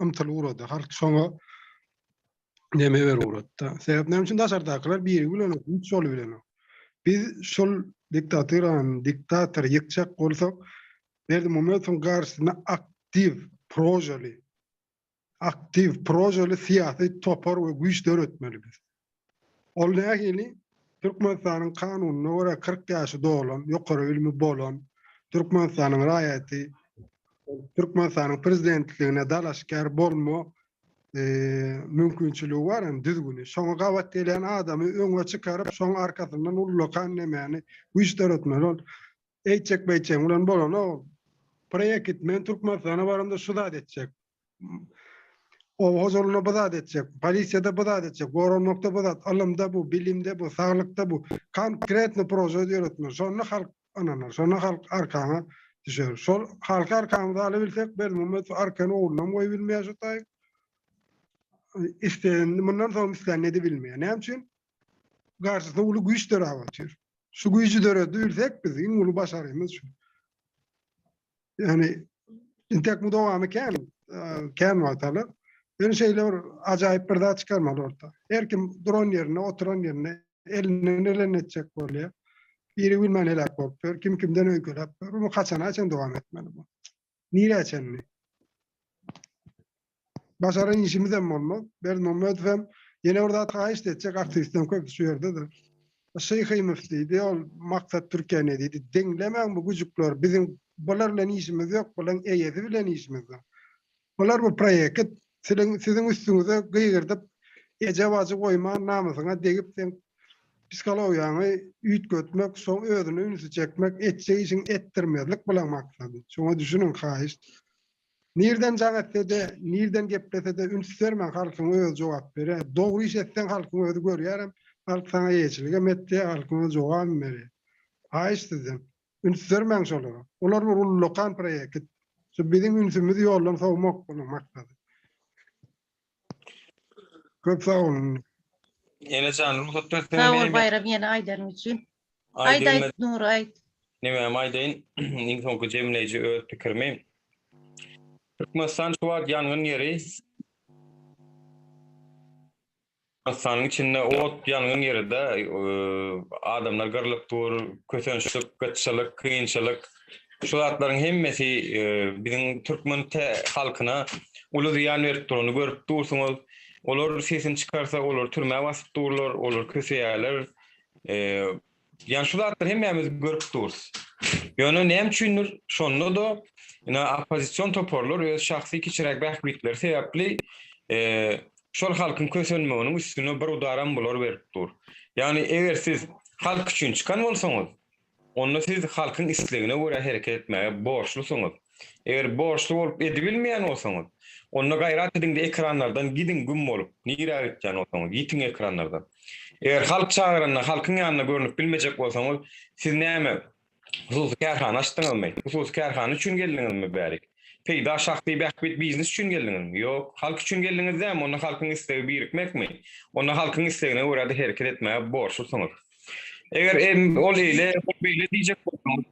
Speaker 3: ymtylyp ugrady. Halk şoňa neme berip ugratdy. Sebäp näme üçin daşardakylar biri bilenok, hiç ýoly bilenok. Biz şol diktaturany, diktatory ýykjak bolsak, Berdimuhamedowyň garşysyna aktiw, projeli, aktiw, projeli syýasy topar we güýç döretmeli biz. Ol nähili? Türkmenistanyň kanunyna görä 40 ýaşy dolan, ýokary bilimi bolan, Türkmenistanyň raýaty, Türkmenistanyň prezidentligine dalaşgär bolma mümkinçiligi bar hem düzgüni. Şoňa gabat gelýän adamy öňe çykaryp, şoň arkasyndan ullakan nemäni güýç döretmeli. Ol eýtjek beýtjek bilen bolanok. Proýekt men Türkmenistana baramda şu zat etjek. Oba hojalygynda bu zat etjek, polisiýada bu zat etjek, goranmakda bu zat, ylymda bu, bilimde bu, saglykda bu. Konkretno proje döretmeli. Şonda halk ynanar, şonda halk arkaňa düşer. Şol halky arkamyza alabilsek, Berdimuhamedow arkany oglunam goýubilmeýär şu taýyk. Isleýän, mundan soň islänini edibilmeýär. Näme üçin? Garşysynda uly güýç döräp otyr. Şu güýji döredibilsek biz iň uly başarymyz şu. Yani intek bu dowamy kän, kän wagt alar. Ýöne şeýle bir ajaýyp bir zat çykarmaly orta. Her kim duran ýerinde, oturan ýerinde elinden gelenini etjek bolýar. Biri bilmän heläk bolup ýör, kim kimden öýkeläp ýör. Bu haçana çenli dowam etmeli bu? Nirä çenli? Başaran işimiz hem bolmaz. Berdimuhamedow hem ýene bir zat haýyşt etjek aktiwistleriň köpüsi şu ýerdedir. Şyhy müfti diýdi, ol maksat Türkiýe ne diýdi? Diňlemäň bu güjükleri, biziň bular bilen işimiz ýok, bularyň eýesi bilen işimiz bar. Bular bu proýekti siziň siziň üstüňize gygyrdyp, eje-bajy goýman namysyňa degip seň psihologiýaňy üýtgetmek, soň özüne ünsi çekmek, etjek işiňi etdirmezlik bulaň maksady. Şoňa düşüniň haýyşt. Nirden jaň etse-de, nirden geplese-de üns bermäň, halkyň özi jogap berýär. Dogry iş etseň halkyň özi görýärem, halk saňa eýeçiligem etýär, halkyň özi jogabam berýär. Haýyş sizden, üns bermäň şolara. Olar bir ullakan proýekt. Şu biziň ünsümizi ýoldan sowmak bunuň maksady. Köp sag boluň.
Speaker 1: Enejan rugsat berseňiz
Speaker 2: Sag bol Baýram ýene aýdanyň üçin. Aýt aýt Nury aýt.
Speaker 1: Nemem aýdaýyn iň soňky jemleýji öz pikirimi. Türkmenistan şu wagt ýangyn ýeri. Türkmenistanyň içinde ot ýangyn ýeride adamlar gyrlyp dur, kösençlik, gytçylyk, kynçylyk. Şu zatlaryň hemmesi biziň türkmen halkyna uly zyýan berip duranyny görüp dursuňyz. Olar sesini çykarsa, olary türmä basyp durlar, olar köseýärler. Ýani şu zatlary hemmämiz görüp durus. Ýöne näme üçindir şonda-da ine oppozision toparlar öz şahsy kiçiräk bähbitleri sebäpli şol halkyň kösenmeginiň üstüne bir udaram bular berip dur. Ýagny eger siz halk üçin çykan bolsaňyz, onda siz halkyň islegine görä hereket etmäge borçlusyňyz. Eger borçly bolup edibilmeýän bolsaňyz, onda gaýrat ediň-de ekranlardan gidiň güm bolup, nirä gitýän bolsaňyz, ýitiň ekranlardan. Eger halk çagyranda halkyň ýanynda görnüp bilmejek bolsaňyz, siz näme, hususy kärhana açdyňyzmy? Hususy kärhana üçin geldiňizmi bärik? Peýda, şahsy bähbit, biznes üçin geldiňizmi? Ýok. Halk üçin geldiňiz dämi? Onda halkyň islegi birikmekmi? Onda halkyň islegine görä-de hereket etmäge borçlusyňyz. Eger ol eýle, ol beýle diýjek bolsaňyz,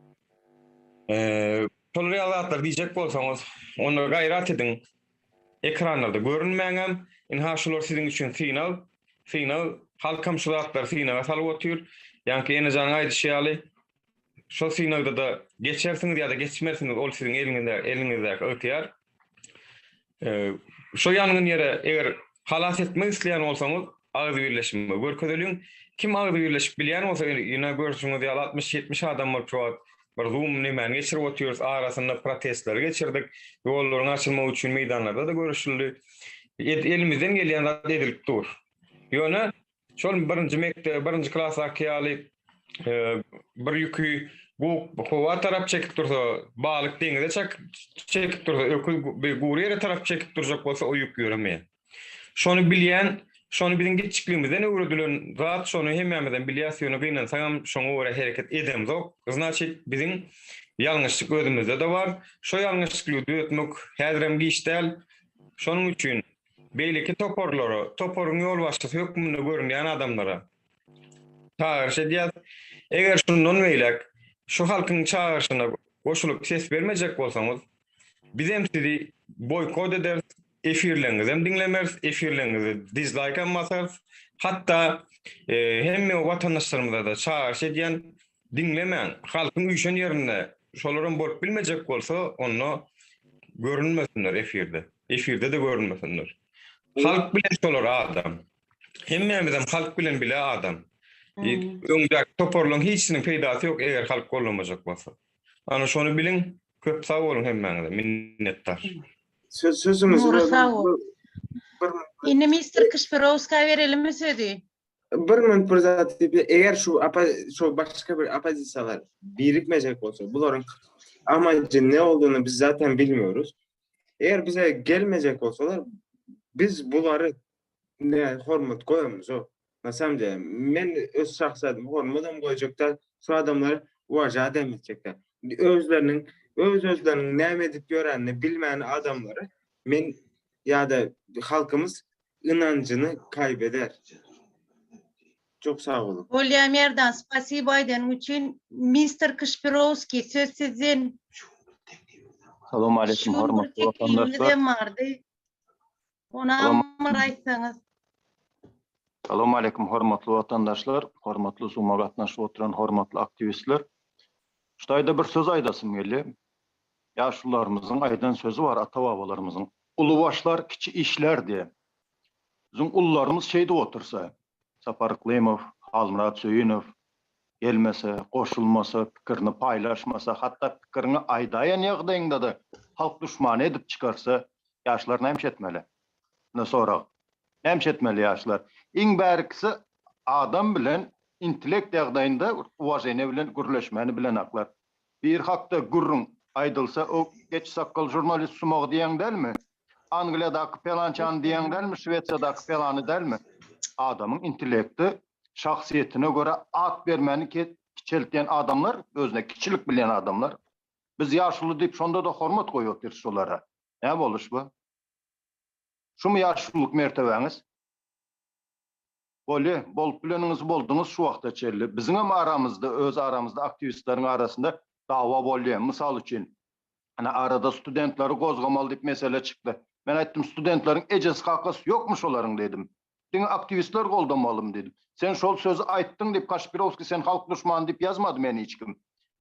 Speaker 1: şolar ýaly zatlar diýjek bolsaňyz, onda gaýrat ediň, Ekranlarda görünmäňem, ynha şular siziň üçin synag, synag, halkam şu zatlary synaga salyp otyr. Ýaňky Enejanyň aýdyşy ýaly, şol synagda-da geçersiňiz ýa-da geçmersiňiz, ol siziň eliňizde, eliňizdäki ygtyýar. Şo ýangyn ýere eger halas etmek isleýän bolsaňyz, agzybirleşme görkezeliň. Kim agzybirleşip bilýän bolsa, ine görşüňiz ýaly 60-70 adam bolup şu wagt bir zoom nemäni geçirip otyrys, arasynda protestleri geçirdik, ýollaryň açylmagy üçin meýdanlarda-da görüşildi. Elimizden gelýän zat edilip dur. Ýöne şol birinji mekdep, birinji klasdaky ýaly bir ýüki guk howa tarap çekip dursa, balyk deňize çek çekip dursa, öküz gury ýere tarap çekip durjak bolsa o ýük ýöremeýär. Şony bilýän, şony biziň kiçjikligimizden öwredilen zat, şony hemmämizem bilýäs, ýöne gynansagam şoňa görä hereket edemzok. Znaçit biziň ýalňyşlyk özümizde-de bar. Şo ýalňyşlygy düzetmek häzirem giç däl. Şonuň üçin beýleki toparlara, toparyň ýolbaşçysy hökmünde görünýän adamlara çagyryş edýäs. Eger şundan beýläk şu halkyň çagyryşyna goşulyp ses bermejek bolsaňyz, bizem sizi boýkot ederis, efirleriňizem diňlemeris, efirleriňize dizlaýkam basarys. Hatda hemme watandaşlarymyza-da çagyryş edýän, diňlemäň, halkyň üýşen ýerinde şolaram bolup bilmejek bolsa, onda görünmesinler efirde. Efirde-de görünmesinler. Halk bilen şolar adam. Hemmämizem halk bilen bile adam. Öňdäki toparlaryň hiçisiniň peýdasy ýok, eger halk gollamajak bolsa. Ana şony biliň. Köp sag boluň hemmäňize. Minnetdar.
Speaker 20: Söz sözüňizi
Speaker 2: Nury sag bol. Indi mister Kişpirowska berelimi sözi?
Speaker 20: Bir minut bir zat diýip, eger şu şu başga bir oppozisiýalar birikmejek bolsa, bularyň amajy ne olduğunu biz zaten bilmiyoruz. Eger bize gelmejek bolsalar, biz bulary ne hormat goýamyzok. Na samom dele, men öz şahsy adyma hormatam goýjak däl, şu adamlary uwažat hem etjek däl. Özleriniň öz-özleriniň näme edip ýörenini bilmän adamlary men ýa-da halkymyz ynanjyny kaýbeder. Çok sag boluň.
Speaker 2: Bolýa Merdan spasibo aýdanyň üçin. Mister Kişpirowskiý söz sizden.
Speaker 4: Salam aleýkum hormatly watandaşlar.
Speaker 2: Bardy. Onam bir aýtsaňyz.
Speaker 4: Salam aleýkum hormatly watandaşlar, hormatly Zoom-a gatnaşyp oturan hormatly aktiwistler. Şu taýda bir söz aýdasym gelýär. Ýaşulularymyzyň aýdan sözi bar, ata-babalarymyzyň. Uly başlar, kiçi işler diýen. Biziň ulularymyz şeýdip otursa, Sapar Yklymow, Halmyrat Söýünow gelmese, goşulmasa, pikirini paýlaşmasa, hatda pikiriňi aýdaýan ýagdaýyňda-da halk duşmany edip çykarsa, ýaşlar näme etmeli? Ine sorag. Näme etmeli ýaşlar? Iň bärkisi adam bilen intellekt ýagdaýynda uwaženiýe bilen gürleşmäni bilenaklar. Bir hakda gürrüň aýdylsa o geç sakgal žurnalist sumagy diýýäň dälmi? Angliýadaky pelançany diýýäň dälmi, Şwesiýadaky pelany dälmi? Adamyň intellekti şahsyýetine görä at bermäni kiçeltýän adamlar, özüne kiçilik bilýän adamlar. Biz ýaşuly diýip şonda-da hormat goýup otyrys şolara. Näme boluş bu? Şumy ýaşululyk mertebäňiz? Bolýa, bolup bileniňizi bolduňyz şu wagta çenli. Biziňem aramyzda, öz aramyzda aktiwistleriň arasynda dawa bolýa. Mysal üçin, ana arada studentleri gozgamaly diýip mesele çykdy. Men aýtdym, studentleriň ejesi kakasy ýokmy şolaryň diýdim. Diňe aktiwistler goldamalymy diýdim. Sen şol sözi aýtdyň diýip Kaşpirowskiý sen halk duşmany diýip ýazmady meni hiç kim.